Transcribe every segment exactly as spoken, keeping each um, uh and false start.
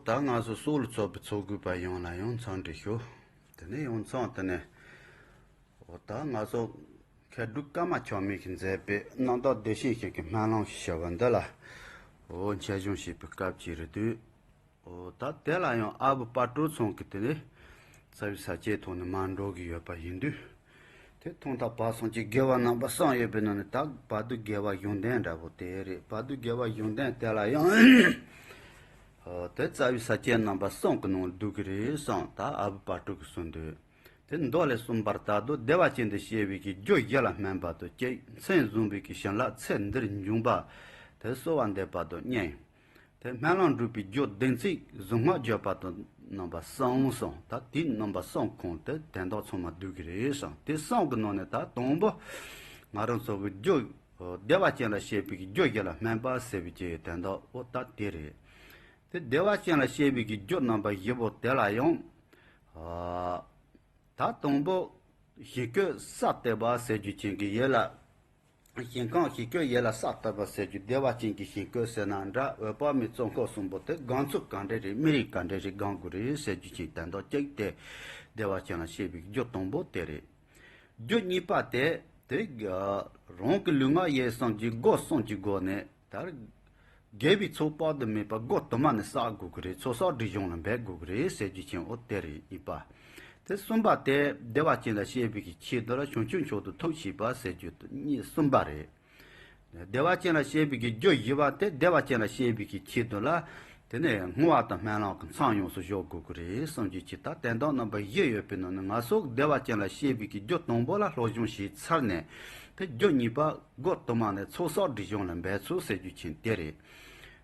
ད་ང་ཚོ་སྲོག་ལ་ཚོགས་པའི་ཚོགས་དགོས་པ་ཡོངས་ལ་ཡང་འཚམས་འདྲི་ཞུ། དེ་ནས་ཡང་མཚམས་དེ་ནས། འོ་ད་ང་ཚོ་མཁས་གྲུབ་ཀརྨ་ཆགས་མེད་ཀྱིས་མཛད་པའི་རྣམ་དག་བདེ་ཆེན་ཞིང་གི་སྨོན་ལམ་ཞེས་བྱ་བ་འདི་ལ། འོ་འཆད་སྦྱོང་བྱེད་པའི་སྐབས་ཅིག་རེད་དུས། འོ་ད་དེ་ལ་ཡང་ཨ་བུ་དཔལ་སྤྲུལ་ཚང་གིས་དེ་ནས་རྩ་བའི་ས་བཅད་ཐོག་ནས་མར་འགྲོ་གི་ཡོད་པ་ཡིན་དུས། དེ་ཐོག་མཐའ་བར་གསུམ་གྱི་དགེ་བ་རྣམ་པ་གསུམ་ཡོད་པའི་ནང་ནས་ད་བར་དོའི་དགེ་བ་གཞུང་དོན་འདྲ་པོ་དེ་རེད། བར་དོའི་དགེ་བ་གཞུང་དོན་དེ་ལ་ཡང་། འོ་དེ་རྩ་བའི་ས་བཅད་རྣམ་པ་གསུམ་གྱི་ནང་ལ་འདུ་གི་རེད་བསམ། ད་ཨ་བུ་དཔལ་སྤྲུལ་གྱིས་གསུངས་དུས། དེ་མདོ་ལས་གསུངས་པ་ལྟར་དུ་བདེ་བ་ཅན་དུ་སྐྱེ་བའི་གི་རྒྱུ་བཞི་ལ་སྨོན་པ་དང་གཅིག། མཚན་བཟུང་བའི་གི་བྱིན་རླབས་ཚེ་འདིར་འབྱུང་བ། དེ་གསོལ་བ་འདེབས་པ་དང་གཉིས། དེ་སྨོན་ལམ་འགྲུབ་པའི་རྒྱུ་བདེན་ཚིག་གཟུངས་སྔགས་བརྗོད་པ་དང་རྣམ་པ་གསུམ་གསུངས། ད་དེའི་རྣམ་པ་གསུམ་ཁོངས་དེ་དོན་དག་ཚང་མ་འདུ་གི་རེད་བསམ། དེ་གསུམ་གྱི་ནང་ནས་ད་དང་པོ་ང་རང་ཚོ་གི་རྒྱུ། བདེ་བ་ཅན་ལ་སྐྱེ་བའི་གི་རྒྱུ་བཞི་ལ་སྨོན་པ་ཟེར་བའི་གི་དོན་དག་འོ་ད་དེ་རེད། དེ་བདེ་བ་ཅན་ལ་སྐྱེ་བའི་གི་རྒྱུ་རྣམ་པ་བཞི་པོ་དེ་ལ་ཡང་། ཨ། ད་དང་པོ་ཞིང་བཀོད་ས་བརྟན་པ་ཟེར་རྒྱུ་ཅན་གྱི་ཡུལ་ལ། ཞིང་ཁམས་ཞིང་བཀོད་ཡུལ་ལ་ས་བརྟན་པ་ཟེར་རྒྱུ་བདེ་བ་ཅན་གྱི་ཞིང་བཀོད་ཟེར་ན་འདྲ། འོད་དཔག་མེད་ཙོང་ཁ་གསུམ་པོ་དེ་སྒང་ཚུགས་ག་འདྲ་རེད། མི་རིགས་ག་འདྲ་རེད། སྒང་དགོས་རེད་ཟེར་རྒྱུ་ཅན་དོན་དག་གཅིག་དེ། བདེ་བ་ཅན་ལ་སྐྱེ་བའི་རྒྱུ་དང་པོ་དེ་རེད། རྒྱུ་གཉིས་པ་དེ་དེ་རང་གི་ལུས་ངག་ཡིད་གསུམ་གྱི་སྒོ་གསུམ་གྱི་སྒོ་ནས་ད། དགེ་བའི་ཚོགས་དཔག་ཏུ་མེད་པ་སྒོ་དུ་མ་ནས་བསགས་དགོས་ཀྱི་རེད། ཚོགས་བསགས་སྒྲིབ་སྦྱོང་ལ་འབད་དགོས་ཀྱི་རེད་ཟེར་རྒྱུ་ཅན་འོ་དེ་རེད། གཉིས་པ། དེ་གསུམ་པ་དེ་བདེ་བ་ཅན་ལ་སྐྱེ་བའི་གི་ཆེད་དུ་ལ་བྱང་ཆུབ་མཆོག་ཏུ་ཐུགས་བསྐྱེད་པ་ཟེར་རྒྱུ་དེ་གཉིས་གསུམ་པ་རེད། བདེ་བ་ཅན་ལ་སྐྱེ་བའི་གི་རྒྱུ་བཞི་པ་དེ་བདེ་བ་ཅན་ལ་སྐྱེ་བའི་གི་ཆེད་དུ་ལ། དེ་ནས་བསྔོ་བ་དང་སྨོན་ལམ་གྱི་མཚམས་ཡོངས་སུ་འཇོག་དགོས་ཀྱི་རེད་བསམ་རྒྱུ་ཅིག་ད་དོན་དག་རྣམ་པ་བཞི་ཡོད་པའི་ནང་ནས་ང་ཚོ་བདེ་བ་ཅན་ལ་སྐྱེ་བའི་གི་རྒྱུ་དང་པོ་ལ་སློབ་སྦྱོང་བྱས་ཚར་ནས། དེ་རྒྱུ་གཉིས་པ་སྒོ་དུ་མ་ནས་ཚོགས་བསགས་སྒྲིབ་སྦྱོང་ལ་འབད་ཚུལ་ཟེར་རྒྱུ་ཅན་དེ་རེད།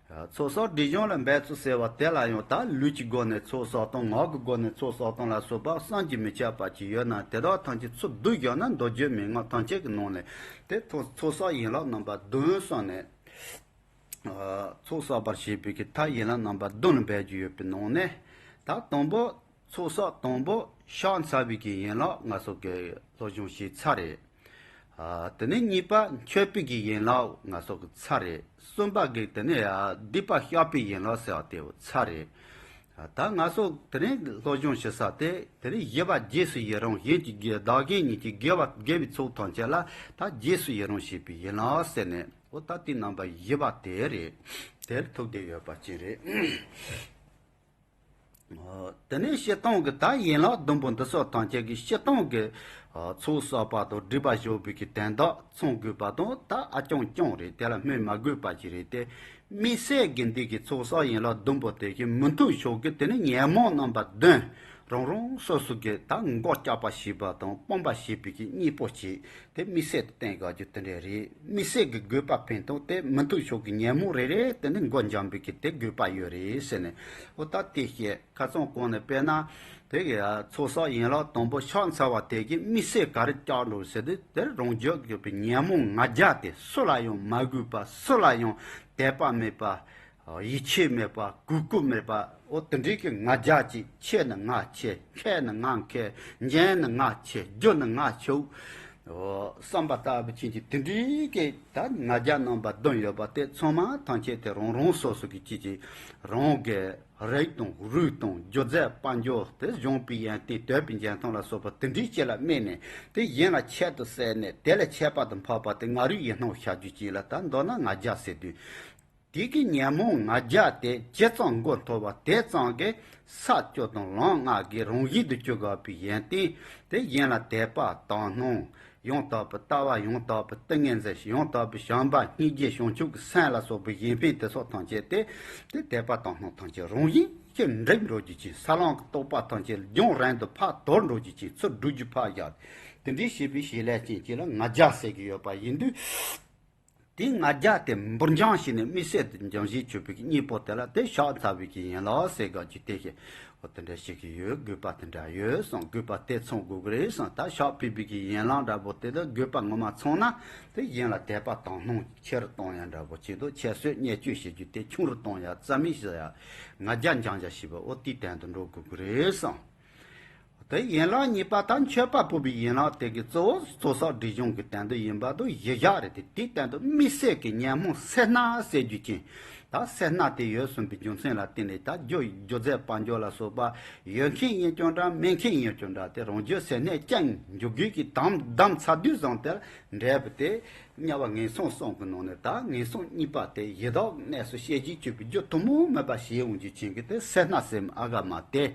ཚོགས་བསགས་སྒྲིབ་སྦྱོང་ལ་འབད་ཚུལ་ཟེར་བ་དེ་ལ་ཡང་ད་ལུས་ཀྱི་སྒོ་ནས་ཚོགས་བསགས་དང་ངག་གི་སྒོ་ནས་ཚོགས་བསགས་དང་ལ་སོགས་པ་བསམ་གྱིས་མི་ཁྱབ་པ་ཅིག་ཡོད་ན་དེ་དག་ཐམས་ཅད་ཚུར་བསྡུ་བཞག་ན་མདོ་རྒྱུད་མན་ངག་ཐམས་ཅད་ཀྱི་ནང་ནས་དེ་ཚོགས་ཚོགས་བསགས་ཡན་ལག་རྣམ་པ་བདུན་གསུངས་ནས། ཚོགས་བསགས་པར་བྱེད་པའི་གི་ཐབས་ཡན་ལག་རྣམ་པ་བདུན་ལ་འབད་རྒྱུ་ཡོད་པའི་ནང་ནས་ད་དང་པོ། ཚོགས་བསགས་དང་པོ་ཕྱག་འཚལ་བའི་གི་ཡན་ལག་ང་ཚོ་གི་སློབ་སྦྱོང་བྱས་ཚར་རེད། ཨ། དེ་ནས་གཉིས་པ་མཆོད་པའི་གི་ཡན་ལག་ང་ཚོ་གི་ཚར་རེད། གསུམ་པ་གི་དེ་ནས་ཨ་སྡིག་པ་བཤགས་པའི་ཡན་ལག་ཟེར་བ་དེ་ཚར་རེད། ཨ། ད་ང་ཚོ་དེ་ནས་སློབ་སྦྱོང་བྱེད་ས་དེ་དེ་ནས་བཞི་པ་རྗེས་སུ་ཡི་རང་། གཞན་གྱི་དགེ་བདག་གཞན་གཉིས་ཀྱི་དགེ་བ་དགེ་བའི་ཚོགས་ཐམས་ཅད་ལ་ད་རྗེས་སུ་ཡི་རང་བྱེད་པའི་ཡན་ལག་ཟེར་ནས་འོ་ད་དེ་རྣམ་པ་བཞི་པ་དེ་རེད། དེར་ཐུག་བསྡད་ཡོད་པ་ཅིག་རེད། དེ་ནས་སྤྱིར་བཏང་གི་ད་ཡན་ལག་བདུན་པོ་འདི་ཚོ་ཐམས་ཅད་ཀྱི་སྤྱིར་བཏང་གི་ཚོགས་བསགས་པ་དང་སྒྲིབ་པ་སྦྱོང་བའི་གི་དོན་དག་ཚང་དགོས་པ་དང་ད་ཨ་རྐྱང་རྐྱང་རེད། དེ་ལ་སྨོས་མ་དགོས་པ་ཅིག་རེད་དེ། དམིགས་བསལ་གྱི་འདི་གི་ཚོགས་བསགས་ཡན་ལག་བདུན་པོ་དེ་གི་མི་མཐུན་ཕྱོགས་ཀྱི་དེ་ནི་ཉོན་མོངས་རྣམ་པ་བདུན། རང་རང་སོ་སོ་གི་ད་མགོ་བཀྱག་པ་བྱེད་པ་དང་སྤོང་བ་བྱེད་པའི་གི་གཉིས་པོ་ཅིག་དེ་དམིགས་བསལ་དུ་བསྟན་དགོས་རྒྱུ་དེ་འདྲ་རེད། དམིགས་བསལ་གྱི་དགོས་པ་ཕན་ཐོགས་དེ་མི་མཐུན་ཕྱོགས་ཀྱི་ཉོན་མོངས་རེ་རེ་དེ་ནི་མགོ་འཇམ་པའི་གི་དེ་དགོས་པ་ཡོད་རེད་ཟེར་ནས་འོ་ད་དེ་བཤད། ཁ་སང་གོང་ནས་དཔེར་ན་དེ་གི་ཚོགས་བསགས་ཡན་ལག་དང་པོ་ཕྱག་འཚལ་བ་དེ་གི་དམིགས་བསལ་ག་རེ་བཀྱག་འགྲོ་ཟེར་དུས་དེར་རང་རྒྱུད་ཡོད་པའི་ཉོན་མོངས་ང་རྒྱལ་དེ་སུ་ལ་ཡང་མ་གུས་པ། སུ་ལ་ཡང་དད་པ་མེད་པ། ཡིད་ཆེས་མེད་པ། གུས་བཀུར་མེད་པ། འོ་དེ་འདྲའི་གི་ང་རྒྱལ་ཅིག་ཆེ་ནི་ང་ཆེ། མཁས་ནི་ང་མཁས། འཇོན་ནི་ང་ཆེ། རྒྱུ་ནི་ང་ཆེའུ། འོ་བསམ་པ་ལྟ་བུ་ཅན་གྱི་དེ་འདྲའི་གི་ད་ང་རྒྱལ་རྣམ་པ་བདུན་ཡོད་པ་དེ་ཚང་མ་ཐམས་ཅད་དེ་རང་རང་སོ་སོ་གི་ཅིག་ཅིག་རང་གི་རིགས་དང་རུས་དང་རྒྱུ་རྫས་དཔལ་འབྱོར་དེ་སྦྱོང་བའི་ཡོན་ཏན་དད་པའི་འཇོན་ཐང་ལ་སོགས་པ་དེ་འདྲའི་ཅིག་ལ་དམིགས་ནས་དེ་གཞན་ལ་ཁྱད་དུ་བསད་ནས་དེ་ལས་ཁྱད་པར་དུ་འཕགས་པ་དེ་ང་རིག་ཡིན་སྣང་བྱ་རྒྱུ་ཅིག་ལ་ད་མདོར་ན་ང་རྒྱལ་ཟེར་དུས། དེ་གི་ཉོན་མོངས་ང་རྒྱལ་དེ་ཇི་ཙམ་མགོ་མཐོ་བ་དེ་ཙམ་གྱིས་ས་བཅུ་དང་ལམ་ལྔ་གི་རང་བཞིན་དུ་གྱུར་དགོས་པའི་ཡོན་ཏན་དེ་གཞན་ལ་དད་པ་དག་སྣང་། ཡང་དག་པའི་ལྟ་བ། ཡང་དག་པའི་ཏིང་ངེ་འཛིན། ཡང་དག་པའི་བྱམས་པ། སྙིང་རྗེ། བྱང་ཆུབ་ཀྱི་སེམས་ལ་སོགས་པའི་གཞན་ཕན་དེ་སོགས་ཐམས་ཅད་དེ་དེ་དད་པ་དག་སྣང་ཐམས་ཅད་རང་བཞིན་གྱིས་འགྲིབ་འགྲོ་རྒྱུ་ཅིག་ས་ལམ་གྱི་རྟོགས་པ་ཐམས་ཅད་རྒྱང་རིང་དུ་ཕར་དོར་འགྲོ་རྒྱུ་ཅིག་ཚུར་སྒྲུབ་རྒྱུ་ཕར་བཞག་དེ་འདྲའི་བྱེད་པའི་བྱེད་ལས་ཅན་གཅིག་ལ་ང་རྒྱལ་ཟེར་གྱི་ཡོད་པ་ཡིན་དུས། དེའི་ང་རྒྱལ་དེ་འབུར་འགྱངས་བྱས་ནས་དམིགས་བསལ་དུ་འགྱངས་བཞེས་བྱེད་པའི་གཉེན་པོ་དེ་ལ་དེ་ཕྱག་འཚལ་བའི་གི་ཡན་ལག་ཟེར་ག་ཅིག་དེ་བཞིན་འོ་དེ་འདྲ་ཞིག་གི་ཡོད། དགོས་པ་དེ་འདྲ་ཡོད་གསུངས། དགོས་པ་དེ་ཚང་དགོས་ཀྱི་རེད་གསུངས། ད་ཕྱག་ཕུལ་བའི་གི་ཡན་ལག་འདྲ་པོ་དེ་ལ་དགོས་པ་ངོ་མ་ཚང་ན་དེ་གཞན་ལ་དད་པ་དག་སྣང་ཆེ་རུ་གཏོང་ཡ་འདྲ་པོ་བྱེད་དོ། ཁྱད་གསོད་བརྙས་བཅོས་བྱེད་རྒྱུ་དེ་ཆུང་རུ་གཏོང་ཡ། རྩ་མེད་བྱེད་ཡ། ང་རྒྱལ་འགྱངས་ཡ་ཞེས་པ་འོ་དེའི་དོན་དུ་འགྲོ་དགོས་ཀྱི་རེད་གསུངས། དེ་ཡན་ལག་གཉིས་པ་ད་མཆོད་པ་ཕུལ་བའི་ཡན་ལག་དེ་གི་གཙོ་བོ་ཚོགས་བསགས་སྒྲིབ་སྦྱོང་གི་དོན་དུ་ཡིན་པ་དང་གཞི་བཞག་རེད་དེ། དེའི་སྟེང་དུ་དམིགས་བསལ་གྱི་ཉོན་མོངས་སེར་སྣ་ཟེར་རྒྱུ་ཅན། ད་སེར་སྣ་དེ་ཡོད་གསུངས་པའི་རྒྱུ་མཚན་ལ་བརྟེན་ནས། ད་རྒྱུ་རྒྱུ་རྫས་དཔལ་འབྱོར་ལ་སོགས་པ་ཡོད་མཁན་ཡིན་ཀྱང་འདྲ། མེད་མཁན་ཡིན་ཀྱང་འདྲ། དེ་རང་རྒྱུ་ཟེར་ནས་ཀྱང་འཇུག་དགོས་ཀྱི་དམ་དམ་ཚ་དུས་ཙམ་དེར་འབྲས་བུ་དེ། དམྱལ་བ་ངན་སོང་གསུམ་གྱི་ནང་ནས་ད་ངན་སོང་གཉིས་པ་དེ་ཡི་དྭགས་གནས་སུ་གཤེགས་བྱེད་གཅོད་པའི་རྒྱུ་ཐུན་མོང་མིན་པ་ཞེས་འོང་རྒྱུ་ཅན་གྱི་དེ་སེར་སྣ་སེམས་ཨ་ག་མ་དེ།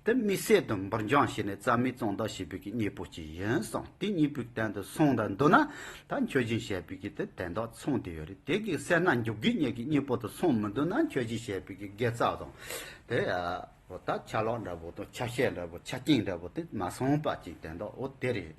དེ་དམིགས་བསལ་དུ་འབུར་འཇོམས་བྱས་ནས་རྩ་མེད་གཙང་དག་བྱེད་པའི་གི་གཉེན་པོ་ཅིག་ཡིན་གསུངས། དེ་གཉེན་པོའི་སྟེང་དུ་སོང་དང་འདུག་ན། ད་མཆོད་སྦྱིན་བྱེད་པའི་གི་དེ་དོན་དག་ཚང་དེ་ཡོད་རེད། དེ་གི་སེར་སྣ་འཇུག་དགོས་གཉེན་གྱི་གཉེན་པོ་དུ་སོང་མི་འདུག་ན། མཆོད་སྦྱིན་བྱེད་པའི་གི་དགེ་རྩ་དང་། དེ་ཨ་ད་ཆ་ལག་འདྲ་པོ་དང་ཆ་ཤས་འདྲ་པོ་ཆ་རྐྱེན་འདྲ་པོ་དེ་མ་སོང་པ་ཅིག་དོན་དག་འོ་དེ་རེད།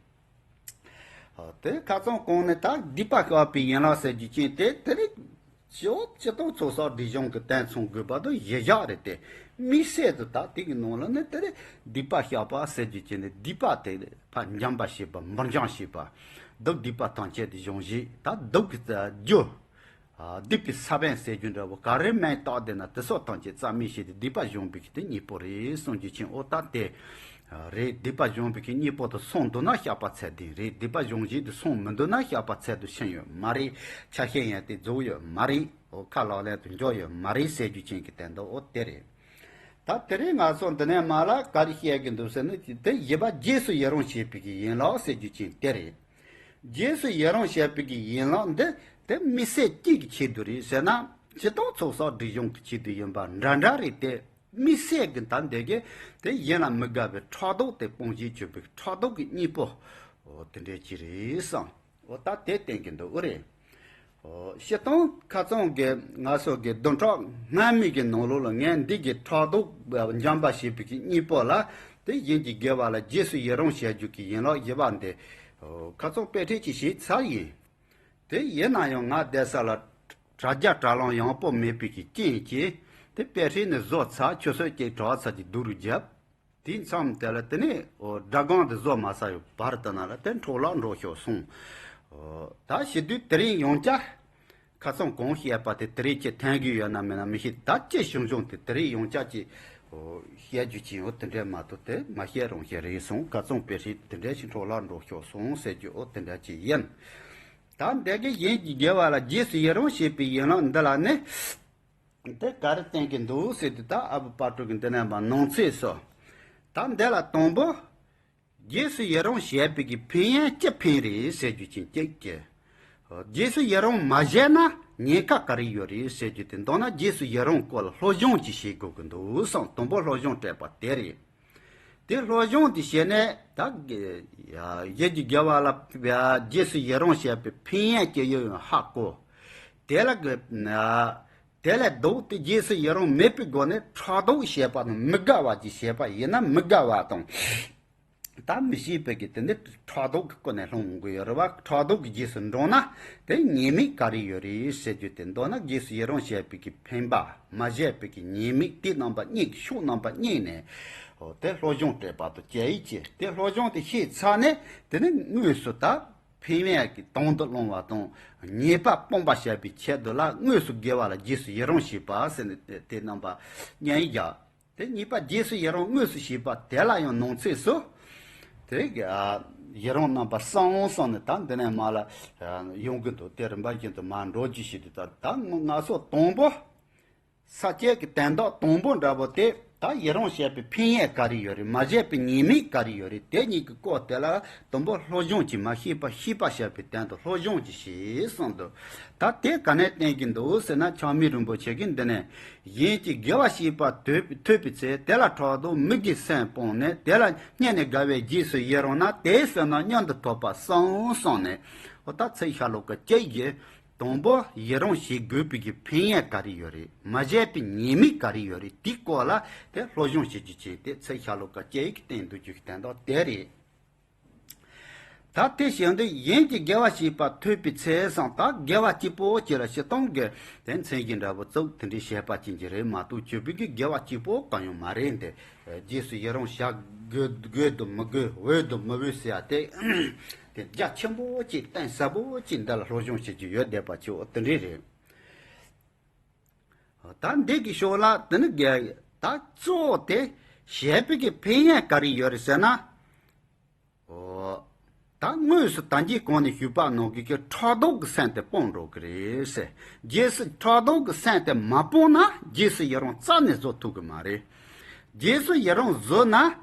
ཨོ་དེ་ཁ་སང་གོང་ནས་ད་སྡིག་པ་བཤགས་པའི་ཡན་ལག་ཟེར་རྒྱུ་ཅན་དེ་དེ་རེད། ཞོ་སྤྱི་དང་ཚོགས་བསགས་སྒྲིབ་སྦྱོང་གི་དོན་མཚུངས་དགོས་པ་དང་གཞི་བཞག་རེད་དེ། དམིགས་བསལ་དུ་ད་དེ་གི་ནང་ལ་ནི་དེ་རེད། སྡིག་པ་བཤགས་པ་ཟེར་རྒྱུ་ཅན་དེ་སྡིག་པ་དེ་ཕར་འཇོམས་པ་བྱེད་པ། འབུར་འཇོམས་བྱེད་པ། སྡིག་སྡིག་པ་ཐམས་ཅད་དེ་སྦྱོང་བྱེད། ད་སྡིག་གི་རྒྱུ། ཨ་སྡིག་པའི་ས་བོན་ཟེར་རྒྱུ་འདྲ་པོ་ག་རེ་མེད་བཏགས་བསྡད་ན་དེ་སོགས་ཐམས་ཅད་རྩ་མེད་བྱས་ཏེ་སྡིག་པ་སྦྱོང་བའི་གི་དེ་གཉེན་པོ་རེད་གསུང་རྒྱུ་ཅན། ཨོ་ད་དེ་རེད། སྡིག་པ་སྦྱོང་བའི་གི་གཉེན་པོ་དུ་སོང་འདུག་ན་བཤགས་པ་ཚད་ལྡན་རེད། སྡིག་པ་སྦྱོང་བྱེད་དུ་སོང་མི་འདུག་ན་བཤགས་པ་ཚད་དུ་ཕྱིན་ཡོད་མ་རེད། ཆ་ཤས་ཡང་དེ་རྫོགས་ཡོད་མ་རེད། ཨོ་ཁ་ལག་ལེན་དུ་འཇོག་ཡོད་མ་རེད་ཟེར་རྒྱུ་ཅན་གྱི་དོན་དུ་ཨོ་དེ་རེད། ད་དེ་རིང་ང་ཚོ་འདི་ནས་མར་ལ་ག་རེ་བཤད་ཀྱི་འདུག་ཟེར་ན། དེ་བཞི་པ་རྗེས་སུ་ཡི་རང་བྱེད་པའི་གི་ཡན་ལག་ཟེར་རྒྱུ་ཅན་དེ་རེད། རྗེས་སུ་ཡི་རང་བྱེད་པའི་གི་ཡན་ལག་འདི་དེ་དམིགས་བསལ་གཅིག་གི་ཆེད་དུ་རེད་ཟེར་ན། སྤྱིར་བཏང་ཚོགས་བསགས་སྒྲིབ་སྦྱོང་གི་ཆེད་དུ་ཡིན་པ་འདྲ་འདྲ་རེད་དེ། དམིགས་བསལ་གྱི་ད་འདི་གི་དེ་གཞན་ལ་མི་དགའ་བའི་ཕྲག་དོག་དེ་སྤོང་བྱེད་བྱེད་པའི་ཕྲག་དོག་གི་གཉེན་པོ། འོ་དེ་འདྲ་ཅིག་རེད་བསམ། འོ་ད་དེ་བསྟན་གྱི་འདུག་ཨོ་རེད། འོ་སྤྱིར་བཏང་ཁ་སང་གི་ང་ཚོ་གི་བདུན་ཕྲག་སྔ་མའི་གི་ནང་ལོགས་ལ་ངས་འདི་གི་ཕྲག་དོག་འཇོམས་པ་བྱེད་པའི་གི་གཉེན་པོ་ལ། དེ་གཞན་གྱི་དགེ་བ་ལ་རྗེས་སུ་ཡི་རང་བྱ་རྒྱུ་གི་ཡན་ལག་བཞི་པ་འདི། འོ་ཁ་སང་དཔེ་ཁྲིད་ཅིག་བྱས་ཚར་ཡིན། དེ་ཡིན་ན་ཡང་ང་བསྡད་ས་ལ་དྲ་རྒྱ་དྲ་ལམ་ཡངས་པོ་མེད་པའི་གི་རྐྱེན་གྱིས། དེ་དཔེ་ཁྲིད་ནས་བཟོ་ཚར། ཆུ་ཚོད་གཅིག་གྲྭ་ཚང་གི་སྡུག་རུས་བརྒྱབ། དེའི་མཚམས་དེ་ལ་དེ་ནས་འོ་སྒྲ་སྒམ་དེ་བཟོ་མ་ཚར་བའི་བར་དུ་ན་ལ་དེ་འཕྲོ་བརླག་འགྲོ་ཤོར་སོང་། འོ་ད་བྱེད་དུས་དེ་རིང་ཡང་བསྐྱར་ཁ་སང་གོང་བཤད་པ་དེ་དེ་རིང་ཅིག་ཐོན་གྱི་ཡོད་ན་མེད་ན་མི་ཤེས། ད་ཅི་བྱུང་བྱུང་དེ་དེ་རིང་ཡང་བསྐྱར་ཅིག་འོ་བཤད་རྒྱུ་ཅིག་འོ་དེ་འདྲ་མ་གཏོགས་དེ་མ་བཤད་རུང་བཤད་རེད་སོང་། ཁ་སང་དཔེ་ཁྲིད་དེ་འདྲ་ཞིག་འཕྲོ་བརླག་འགྲོ་ཤོར་སོང་ཟེར་རྒྱུ་འོ་དེ་འདྲ་ཅིག་ཡིན། ད་འདི་གི་གཞན་གྱི་དགེ་བ་ལ་རྗེས་སུ་ཡི་རང་བྱེད་པའི་ཡན་ལག་འདི་ལ་ནི། དེ་ག་རེ་བསྟན་གྱི་འདུག་ཟེར་དུས། ད་ཨ་བུ་དཔལ་སྤྲུལ་གྱིས་འདི་ནས་མར་ནང་གསེས་སུ། ད་འདི་ལ་དང་པོ། རྗེས་སུ་ཡི་རང་བྱེད་པའི་གི་ཕན་ཡོན་ཅི་ཕན་རེད་ཟེར་རྒྱུ་ཅན་གཅིག་གི། རྗེས་སུ་ཡི་རང་མ་བྱས་ན་ཉེན་ཁ་ག་རེ་ཡོད་རེད་ཟེར་རྒྱུ་དེ། མདོར་ན་རྗེས་སུ་ཡི་རང་སྐོར་ལ་སློབ་སྦྱོང་ཅིག་བྱེད་དགོས་ཀྱི་འདུག་བསམ། དང་པོ་སློབ་སྦྱོང་སྤྲད་པ་དེ་རེད། དེ་སློབ་སྦྱོང་དེ་བྱས་ནས་ད་གཞན་གྱི་དགེ་བ་ལ་རྗེས་སུ་ཡི་རང་བྱེད་པའི་ཕན་ཡོན་ཅི་ཡོད་ཡང་ཧ་གོ། དེ་ལ་གི་དེ་ལས་ལྡོག་སྟེ་རྗེས་སུ་ཡི་རང་མེད་པའི་སྒོ་ནས་ཕྲག་དོག་བྱེད་པ་དང་། མི་དགའ་བ་ཅིག་བྱེད་པ་ཡིན་ན་མི་དགའ་བ་དང་། ད་མི་ཤེས་པའི་གི་དེ་འདི་ཕྲག་དོག་གི་སྒོ་ནས་སློང་དགོས་ཡོད་རེད་བ། ཕྲག་དོག་གི་རྗེས་སུ་འབྲངས་ན་དེ་ཉེས་དམིགས་ག་རེ་ཡོད་རེད་ཟེར་རྒྱུ་དེ། མདོར་ན་རྗེས་སུ་ཡི་རང་བྱེད་པའི་གི་ཕན་པ། མ་བྱས་པའི་གི་ཉེས་དམིགས། དེ་རྣམ་པ་གཉིས་ཀྱི་ཕྱོགས་རྣམ་པ་གཉིས་ནས་འོ་དེ་སློབ་སྦྱོང་སྤྲད་པ་དང་བཅས་ཀྱི། དེ་སློབ་སྦྱོང་དེ་ཤེས་ཚར་ནས་དེ་ནི་དངོས་སུ་ད་ཕན་ཡོན་གྱི་དོན་དུ་སློང་བ་དང་ཉེས་པ་སྤོང་བ་བྱ་བའི་ཆེད་དུ་ལ་དངོས་སུ་དགེ་བ་ལ་རྗེས་སུ་ཡི་རང་བྱེད་པ་ཟེར་ནས་དེ་དེ་རྣམ་པ་གཉིས་བཞག། དེ་གཉིས་པ་རྗེས་སུ་ཡི་རང་དངོས་སུ་བྱེད་པ་དེ་ལ་ཡང་ནང་གསེས་སུ། དེ་ཡི་རང་རྣམ་པ་གསུམ་གསུངས་ནས་ད་འདི་ནས་མར་ལ་ཡོང་གི་འདུག། དེ་རིམ་པ་བཞིན་དུ་མར་འགྲོ་རྒྱུ་ཞིག་འདུག། ད་ད་ང་ཚོ་དང་པོ། ས་བཅད་ཀྱི་དོན་དག་དང་པོ་འདྲ་པོ་དེ། ད་ཡི་རང་བྱས་པའི་ཕན་ཡོན་ག་རེ་ཡོད་རེད། མ་བྱས་པའི་ཉེས་དམིགས་ག་རེ་ཡོད་རེད། དེ་གཉིས་ཀྱི་སྐོར་དེ་ལ་དང་པོ་སློབ་སྦྱོང་གྱིས་མ་ཤེས་པ་ཤེས་པ་བྱ་བའི་དོན་དུ་སློབ་སྦྱོང་གྱིས་ཤེས་གསུངས་འདུག། ད་དེ་ག་ནས་བསྟན་གྱི་འདུག་ཟེར་ན། ཆགས་མེད་རིན་པོ་ཆེ་གིས་འདི་ནས། གཞན་གྱི་དགེ་བ་བྱེད་པ་ཐོས་པའི་ཚེ། དེ་ལ་ཕྲག་དོག་མི་དགེའི་སེམས་སྤངས་ནས། དེ་ལ་སྙན་ནས་དགའ་བའི་རྗེས་སུ་ཡི་རང་ན། དེའི་བསོད་ནམས་མྱུར་དུ་ཐོབ་པར་གསུངས་གསུངས་ནས། འོ་ད་ཚིག་ཤོ་ལོ་ཀ་གཅིག་གིས། དང་པོ་ཡི་རང་བྱེད་དགོས་པའི་གི་ཕན་ཡོན་ག་རེ་ཡོད་རེད། མ་བྱས་པའི་ཉེས་དམིགས་ག་རེ་ཡོད་རེད། དེའི་སྐོར་ལ་དེ་སློབ་སྦྱོང་བྱེད་རྒྱུ་བྱས་ཏེ། ཚིག་ཤོ་ལོ་ཀ་གཅིག་གིས་བསྟན་འདུག་རྒྱུ་གི་དོན་དག་དེ་རེད། ད་དེ་བཞིན་དུ་གཞན་གྱི་དགེ་བ་བྱེད་པ་ཐོས་པའི་ཚེ་གསུངས། ད་དགེ་བ་གཅིག་པོ་གཅིག་ལ་སྤྱིར་བཏང་གི་དེ་མཚན་གཞི་འདྲ་པོ་བཙུགས། དེ་འདྲའི་བྱེད་པ་ཅན་གྱི་རེད་མ་གཏོགས་བརྒྱུད་པའི་གི་དགེ་བ་གཅིག་པོ་གང་ཡང་མ་རེད། འདི་རྗེས་སུ་ཡི་རང་བྱ་དགོས་དགོས་དང་མི་དགོས། འོས་དང་མི་འོས་ཟེར་ཡ་དེ། དེ་རྒྱ་ཆེན་པོ་ཅིག་གཏིང་ཟབ་པོ་ཅིག་འདི་ལ་སློབ་སྦྱོང་བྱེད་རྒྱུ་ཡོད་བསྡད་པ་ཆེ་བོ་དེ་འདྲས་རེད། ད་འདི་གི་ཕྱོགས་ལ་དེ་ནི་དགེ་ད་གཙོ་བོ་དེ་ ཞེས་པའི་གི་ཕན་ཡོན་ག་རེ་ཡོད་རེད་ཟེར་ན། ཨོ། ད་དངོས་སུ་ད་གིན་གོང་ནས་ཞུས་པ་ནང་གི་གི་ཕྲག་དོག་གི་སེམས་དེ་སྤོང་འགྲོ་གི་རེད་ཟེར། རྗེས་སུ་ཕྲག་དོག་གི་སེམས་དེ་མ་སྤོང་ན་རྗེས་སུ་ཡི་རང་རྩ་ནས་བཟོ་ཐུབ་གི་མ་རེད། རྗེས་སུ་ཡི་རང་བཟོ་ན་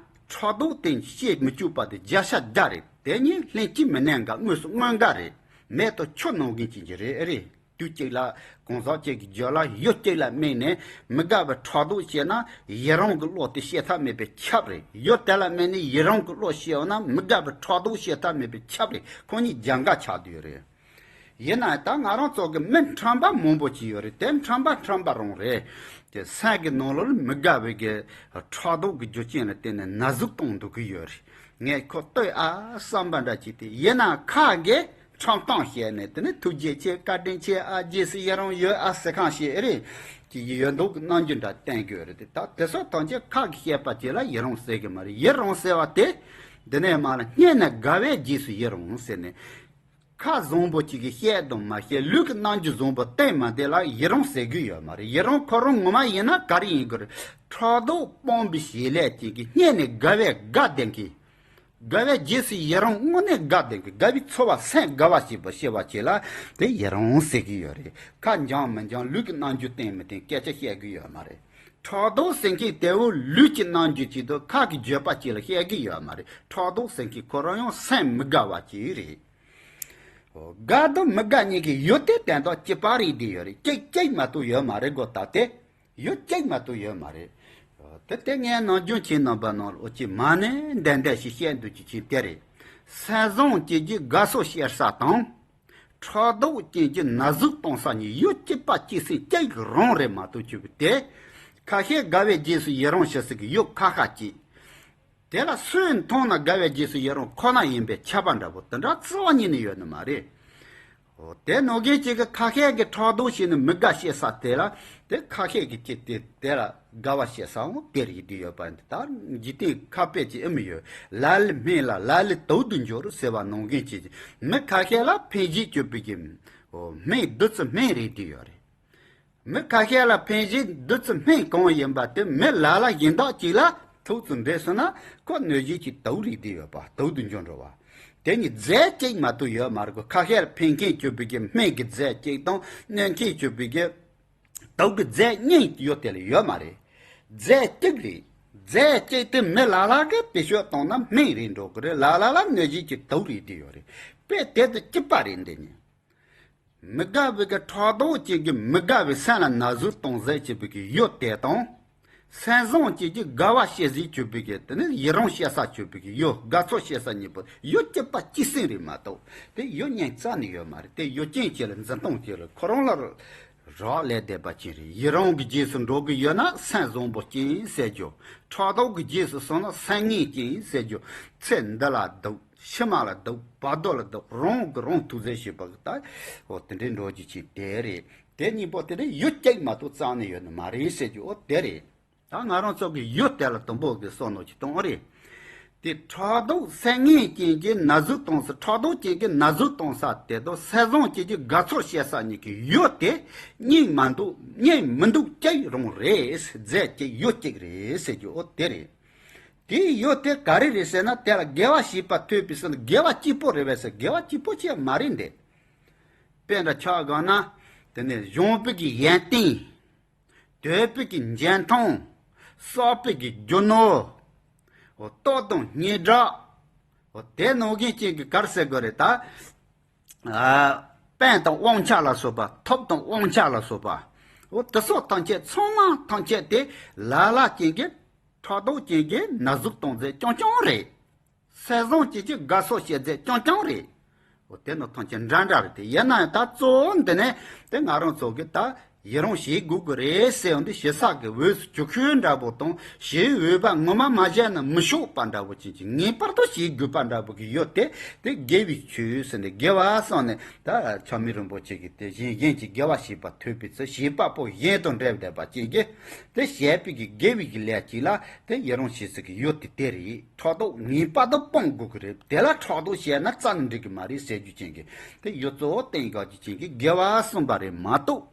ཕྲག་དོག་དེ་སྐྱེ་མི་བཅུག་པ་དེ་བརྒྱ་ཆ་བརྒྱ་རེད། དེ་ཉིད་ལྷན་སྐྱེས་མི་གནས་འགའ་དངོས་སུ་མངོན་འགའ་རེད། མེད་དོ་ཆོས་ནང་གི་ཅི་ཅི་རེད་རེད། དུས་གཅིག་ལ་གང་ཟག་གཅིག་གི་རྒྱུད་ལ་ཡུལ་གཅིག་ལ་དམིགས་ནས་མི་དགའ་བའི་ཕྲག་དོག་སྐྱེས་ན་ཡི་རང་གི་བློ་དེ་སྐྱེ་ཐབས་མེད་པས་ཁྱབ་རེད། ཡུལ་དེ་ལ་དམིགས་ནས་ཡི་རང་གི་བློ་སྐྱེས་ཡོང་ན་མི་དགའ་བའི་ཕྲག་དོག་སྐྱེ་ཐབས་མེད་པས་ཁྱབ་རེད། ཁོ་གཉིས་རྒྱ་འགལ་ཆགས་བསྡད་ཡོད་རེད། ཡིན་ན་ད་ང་རང་ཚོ་གི་མི་ཁྲམ་པ་མང་པོ་ཅིག་ཡོད་རེད། དེ་ཁྲམ་པ་ཁྲམ་པ་རང་རེད། དེ་སེམས་ཀྱི་ནང་ལོགས་ལ་མི་དགའ་བའི་གི་ཕྲག་དོག་གི་རྒྱུ་རྐྱེན་ལ་བརྟེན་ནས་ན་ཟུག་གཏོང་འདུག་གི་ཡོད་རེད། ངས་ཁོ་ལྟོས་ཨ་བསམ་པ་འདྲ་ཅིག་དེ་ཡིན་ན་ཁ་གི་ཁྲམ་གཏོང་བཤད་ནས་དེ་ནི་ཐུགས་རྗེ་ཆེ་བཀའ་དྲིན་ཆེ་ཨ་རྗེས་སུ་ཡི་རང་ཡོད་ཨ་ཟེར་ཁང་ཞིག་རེད། ཀྱི་ཡོད་འདུག་གི་རྣམ་འགྱུར་འདྲ་བསྟན་དགོས་རེད། དེ་ད་དེ་ཚོ་ཐམས་ཅད་ཁ་གི་བཤད་པ་ཅིག་ལ་ཡི་རང་ཟེར་གི་མ་རེད། ཡི་རང་ཟེར་བ་དེ་འདི་ནས་མ་ལ་སྙན་ནས་དགའ་བའི་རྗེས་སུ་ཡི་རང་ཟེར་ནས། ཁ་བཟང་པོ་གཅིག་གིས་བཤད་དང་མ་བཤད་ལུས་ཀྱི་རྣམ་འགྱུར་བཟང་པོ་བསྟན་མ་དེ་ལ་ཡི་རང་ཟེར་གི་ཡོད་མ་རེད། ཡི་རང་ཁོ་རང་ངོ་མ་ཡིན་ན་ག་རེ་ཡིན་དགོས་རེད། ཕྲག་དོག་སྤོང་བའི་བྱེད་ལས་ཅན་གྱི་སྙན་ནས་དགའ་བའི་དགའ་ལྡན་གྱི། དགའ་བའི་རྗེས་སུ་ཡི་རང་དངོས་གནས་དགའ་ལྡན་གྱི་དགའ་བའི་ཚོར་བ་སེམས་དགའ་བ་ཞེས་པ་ཞེས་པ་བྱེད་ལ་དེ་ཡི་རང་ཟེར་གི་ཡོད་རེད། ཁ་འཇམ་མི་འཇམ་ལུས་ཀྱི་རྣམ་འགྱུར་བསྟན་མི་བསྟན་སྐད་ཆ་བཤད་གི་ཡོད་མ་རེད། ཕྲག་དོག་ཟེར་མཁན་དེ་བོ་ལུས་ཀྱི་རྣམ་འགྱུར་གཅིག་དང་ཁ་གི་བརྗོད་པ་གཅིག་ལ་བཤད་གི་ཡོད་མ་རེད། ཕྲག་དོག་ཟེར་མཁན་ཁོ་རང་ཡང་སེམས་མི་དགའ་བ་གཅིག་རེད། དགའ་དང་མི་དགའ་གཉིས་ཀྱི་ཡུལ་དེ་དོན་དག་གཅིག་པ་རེད་དེ་ཡོད་རེད། གཅིག་གཅིག་མ་གཏོགས་ཡོད་མ་རེད་གོ། ད་དེ་ཡུལ་གཅིག་མ་གཏོགས་ཡོད་མ་རེད། དེ་དེ་ངས་ནམ་རྒྱུན་ཁྱེད་རྣམ་པ་ནང་ལ་ཨོ་ཅི་མ་ནས་འདན་འདན་ཞིག་བཤད་འདུག་ཅི་ཅི་དེ་རེད། སེམས་བཟང་ཅན་གྱི་དགའ་ཚོར་སྐྱེ་ས་དང་། ཕྲག་དོག་ཅན་གྱི་ན་ཟུག་གཏོང་ས་གཉིས་ཡུལ་གཅིག་པ་གཅིག་སེམས་གཅིག་རང་རེད་མ་གཏོགས་ཅི་བུ་དེ། ཁ་ཤས་དགའ་བའི་རྗེས་སུ་ཡི་རང་བྱེད་ས་གི་ཡུལ་ཁ་ཁ་གཅིག་དེ་ལ་སུས་མཐོང་ན་དགའ་བའི་རྗེས་སུ་ཡི་རང་ཁོ་ན་ཡིན་པའི་ཁྱབ་པ་འདྲ་པོ་དེ་འདྲ་རྩ་བ་ཉིད་ནས་ཡོད་ནི་མ་རེད། འོ་དེ་ནང་བཞིན་གཅིག་གི་ཁ་ཤས་ཀྱི་ཕྲག་དོག་བྱས་ནས་མི་དགའ་བྱེད་ས་དེ་ལ་དེ་ཁ་ཤས་ཀྱི་ཅིག་དེ་དེ་ལ་དགའ་བ་བྱེད་སའང་དེ་རེད་དེ་ཡོད་པ་འདི་ལྟར་འཇིག་རྟེན་ཁ་དཔེ་ཅིག་ཨེ་མི་ཡོད། ལ་ལས་སྨན་ལ་ལ་ལས་དུག་ཏུ་འགྱུར་ཟེར་བ་ནང་བཞིན་གཅིག་མི་ཁ་ཤས་ལ་ཕན་བྱེད་སྤྱོད་པའི་གི་འོ་སྨན་བདུད་རྩི་སྨན་རེད་དེ་ཡོད་རེད། མི་ཁ་ཤས་ལ་ཕན་བྱེད་བདུད་རྩི་སྨན་གང་ཡིན་པ་དེ་མི་ལ་ལ་གཞན་དག་ཅིག་ལ་ཐུག་ཙམ་འདྲེས་སོང་ན་ཁོ་གནོད་བྱེད་ཀྱི་དུག་རིགས་དེ་ཡོད་པ་དུག་ཏུ་འགྱུར་འགྲོ་བ། དེ་ནི་རྫས་གཅིག་མ་གཏོགས་ཡོད་མ་རེད་གོ། ཁ་ཤས་ལ་ཕན་མཁན་གྱུར་པའི་གི་སྨན་གྱི་རྫས་གཅིག་དང་གནོད་མཁན་གྱུར་པའི་གི་དུག་གི་རྫས་གཉིས་ཡོད་དེ་ལ་ཡོད་མ་རེད། རྫས་གཅིག་རེད། རྫས་གཅིག་དེ་མི་ལ་ལ་གི་བེད་སྤྱོད་བཏང་ན་སྨན་རེད་འགྲོ་གི་རེད། ལ་ལ་ལ་གནོད་བྱེད་ཀྱི་དུག་རེད་དེ་ཡོད་རེད། དཔེ་དེ་དང་གཅིག་པ་རེད་འདི་ནི། མི་དགའ་བའི་གི་ཕྲག་དོག་ཅན་གྱི་མི་དགའ་བའི་སེམས་ལ་ན་ཟུག་གཏོང་ཟེར་བྱེད་པའི་གི་ཡུལ་དེ་དང་། སེམས་བཟང་ཅན་གྱི་དགའ་བ་བྱེད་ཟེར་བྱེད་པའི་གི་དེ་ནི་ཡི་རང་བྱེད་ས་བྱེད་པའི་གི་ཡུལ་དགའ་ཚོར་བྱེད་ས་གཉིས་པོ་ཡུལ་གཅིག་པ་གཅིག་སེམས་རེད་མ་གཏོགས་དེ་ཡུལ་གཉིས་རྩ་ནས་ཡོད་མ་རེད། དེ་ཡུལ་ཅན་གཅིག་ལ་འཛིན་སྟངས་གཅིག་ལ་ཁོ་རང་ལ་རག་ལས་བསྡད་པ་ཅན་རེད། ཡི་རང་གི་རྗེས་སུ་འགྲོ་གི་ཡོད་ན་སེམས་བཟང་པོ་ཅན་ཟེར་རྒྱུ། ཕྲག་དོག་གི་རྗེས་སུ་སོང་ན་སེམས་ངན་ཅན་ཟེར་རྒྱུ། ཚེ་འདི་ལ་སྡུག་ཕྱི་མ་ལ་སྡུག་བར་དོ་ལ་སྡུག་རང་གི་རང་ཐུགས་རྗེ་ཞེས་པ་གི་ད། འོ་དེ་འདྲའི་འགྲོ་རྒྱུ་ཅིག་དེ་རེད། དེ་གཉིས་པོ་དེ་ནི་ཡུལ་གཅིག་མ་གཏོགས་རྩ་ནས་ཡོད་ནི་མ་རེད་ཟེར་རྒྱུ་འོ་དེ་རེད། ད་ང་རང་ཚོ་གི་ཡུལ་དེ་ལ་དུམ་བུ་གི་བསམ་བློ་ཅིག་གཏོང་རེད། དེ་ཕྲག་དོག་སེམས་ངན་ཅན་གྱི་ན་ཟུག་གཏོང་ས་ཕྲག་དོག་ཅན་གྱི་ན་ཟུག་གཏོང་ས་དེ་དང་སེམས་བཟང་ཅན་གྱི་དགའ་ཚོར་བྱེད་ས་གཉིས་ཀྱི་ཡུལ་དེ་གཉིས་མ་འདུག་གཉིས་མི་འདུག་གཅིག་རང་རེད། རྫས་གཅིག་ཡུལ་གཅིག་རེད་ཟེར་རྒྱུ་འོ་དེ་རེད། དེའི་ཡུལ་དེ་ག་རེ་རེད་ཟེར་ན་དེ་ལ་དགེ་བ་བྱས་པ་ཐོས་པའི་ཚེ་ན་དགེ་བ་གཅིག་པོ་རེད་པས་ཟེར། དགེ་བ་གཅིག་པོ་ཅིག་མ་རེད་འདི། དཔེ་འདྲ་ཆ་བཞག་ན་དེ་ནས་བཞེངས་པའི་གི་ཡོན་ཏན། དོད་པའི་གི་འཇོན་ཐང་། བསགས་པའི་གི་རྒྱུ་ནོར། འོ་སྟོབས་དང་སྙན་གྲགས། འོ་དེ་ནང་བཞིན་ཅན་གྱི་ག་རེ་ཟེར་དགོས་རེད་ད། ཨ། དཔལ་དང་དབང་ཆ་ལ་སོགས་པ་ཐོབ་དང་དབང་ཆ་ལ་སོགས་པ། འོ་དེ་སོགས་ཐམས་ཅད་ཚང་མ་ཐམས་ཅད་དེ་ལ་ལ་ཅན་གྱི་ཕྲག་དོག་ཅན་གྱི་ན་ཟུག་གཏོང་རྫས་རྐྱང་རྐྱང་རེད། སེམས་བཟང་ཅན་གྱི་དགའ་ཚོར་བྱེད་རྫས་རྐྱང་རྐྱང་རེད། འོ་དེ་ནི་ཐམས་ཅད་འདྲ་འདྲ་རེད་དེ། ཡིན་ན་ཡང་ད་གཙོ་བོ་འདི་ནས་དེ་ང་རང་ཚོ་གི་ད་ཡི་རང་བྱེད་དགོས་ཀྱི་རེད་ཟེར་ཡོང་དུས་ཞེ་ས་གི་འོས་སུ་ཅོག་ཤོས་འདྲ་པོ་དང་ཞེ་འོས་པ་ངོ་མ་མ་བྱས་ན་མི་ཆོག་པ་འདྲ་པོ་ཅན་གྱི་ངེས་པར་དུ་བྱེད་དགོས་པ་འདྲ་པོ་གི་ཡོད་དེ། དེ་དགེ་བའི་ཆོས་ཟེར་ནས་དགེ་བ་གསུངས་ནས་ད་ཆགས་མེད་རིན་པོ་ཆེ་གིས་དེ་གཞན་གཞན་གྱི་དགེ་བ་བྱས་པ་ཐོས་པའི་ཚེ་བྱེད་པ་པོ་གཞན་དང་འབྲེལ་བསྡད་པ་ཅན་གྱི་དེ་བྱས་པའི་གི་དགེ་བའི་གི་ལས་ཅིག་ལ་དེ་ཡི་རང་བྱེད་ས་གི་ཡོད་དེ་དེ་རེད། ཕྲག་དོག་ངེས་པར་དུ་སྤོང་དགོས་ཀྱི་རེད། དེ་ལ་ཕྲག་དོག་བྱས་ན་རྩ་ནས་འགྲིག་གི་མ་རེད་ཟེར་རྒྱུ་ཅན་གྱི་དེ་ཡོད་གཙོ་བོ་བསྟན་དགོས་རྒྱུ་ཅན་གྱི་དགེ་བ་གསུངས་པ་རེད་མ་གཏོགས།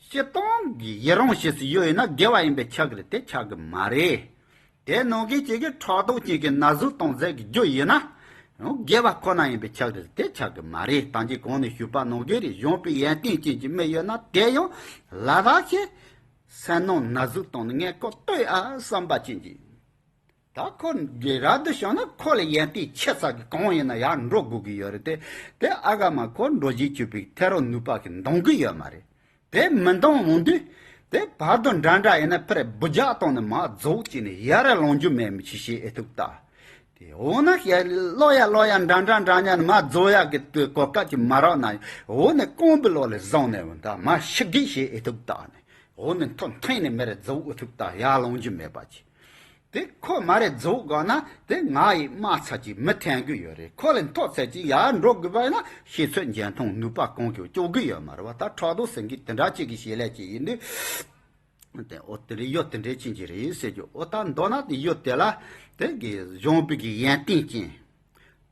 སྤྱིར་བཏང་གི་ཡི་རང་བྱེད་སུ་ཡོད་ཡིན་ན་དགེ་བ་ཡིན་པས་ཆགས་ཀྱི་རེད་དེ་ཆགས་ཀྱི་མ་རེད། དེ་ནང་གི་གཅིག་གི་ཕྲག་དོག་ཅན་གྱི་ན་ཟུག་གཏོང་མཛད་ཀྱི་རྒྱུ་ཡིན་ན། ཡང་དགེ་བ་ཁོ་ན་ཡིན་པས་ཁྱབ་རེད། དེ་ཁྱབ་གི་མ་རེད། ད་གིན་གོང་ནས་ཞུས་པ་ནང་གི་རེད། གཞོན་པའི་ཡོན་ཏན་ཅན་གྱི་མི་ཡོད་ན་དེ་ཡང་ལ་དྭགས་ཀྱི་སེམས་ནང་ན་ཟུག་གཏོང་ནས་ངས་ཁོ་ལྟོས་ཨ་བསམ་པ་ཅན་གྱི། ད་ཁོ་དགེ་རབ་ཏུ་བྱུང་ན་ཁོ་ལ་ཡོན་ཏན་ཆེ་ས་གི་གང་ཡིན་ན་ཡར་འགྲོ་དགོས་ཀྱི་ཡོད་རེད་དེ། དེ་ཨ་ག་མ་ཁོ་འགྲོ་བཞིན་བཅུག་པའི་ཐེ་རོ་ནུས་པ་གི་འདང་གི་ཡོད་མ་རེད། དེ་མི་འདང་འོང་དུས། དེ་བར་དུ་འདྲ་འདྲ་ཡིན་ན་ཕར་འབུ་རྒྱག་བཏང་ནས་མར་རྫོགས་བྱས་ནས་ཡར་ལོང་རྒྱུ་མེད་མི་ཅི་ཞེས་ཨེ་ཐུག་ལྟ། དེ་འོ་ན་ཡ་ལོ་ཡ་ལོ་ཡ་འདྲ་འདྲ་འདྲ་ཉན་མ་རྫོགས་ཡག་གི་དུས་གོ་སྐབས་ཀྱི་མ་རག་ན་འོ་ནས་རྐང་པའི་ལོག་ལས་བཟུང་ནས་འོ་ད་མ་ཤི་གི་ཞེས་ཨེ་ཐུག་ལྟ་ནས་འོ་ནས་མཐོ་འཐེན་ནས་མེ་རེ་རྫོགས་ཨེ་ཐུག་ལྟ་ཡར་ལོང་རྒྱུ་མེད་པ་ཅི། དེ་ཁོ་མ་རེ་རྫོགས་དགོས་ན་དེ་ང་ཡི་དམག་ཚར་གྱི་མི་འཐེན་གི་ཡོད་རེད། ཁོ་ལས་མཐོ་ཚད་ཀྱི་ཡར་འགྲོ་དགོས་པ་ཡིན་ན་ཤེས་ཚོད་འཇོན་ཐང་ནུས་པ་གང་གི་སྐྱོ་གི་ཡོད་མ་རེད་བ། ད་ཕྲག་དོག་ཟེར་མཁན་དེ་འདྲ་ཅིག་གི་བྱེད་ལས་ཅིག་ཡིན་དུས། དེ་འོ་དེ་རེད། ཡོད་དེ་འདྲའི་ཅན་གྱི་རེད་ཟེར་རྒྱུ། འོ་ད་མདོར་ན་དེ་ཡོད་དེ་ལ་དེ་གི་གཞོན་པའི་གི་ཡོན་ཏན་ཅན།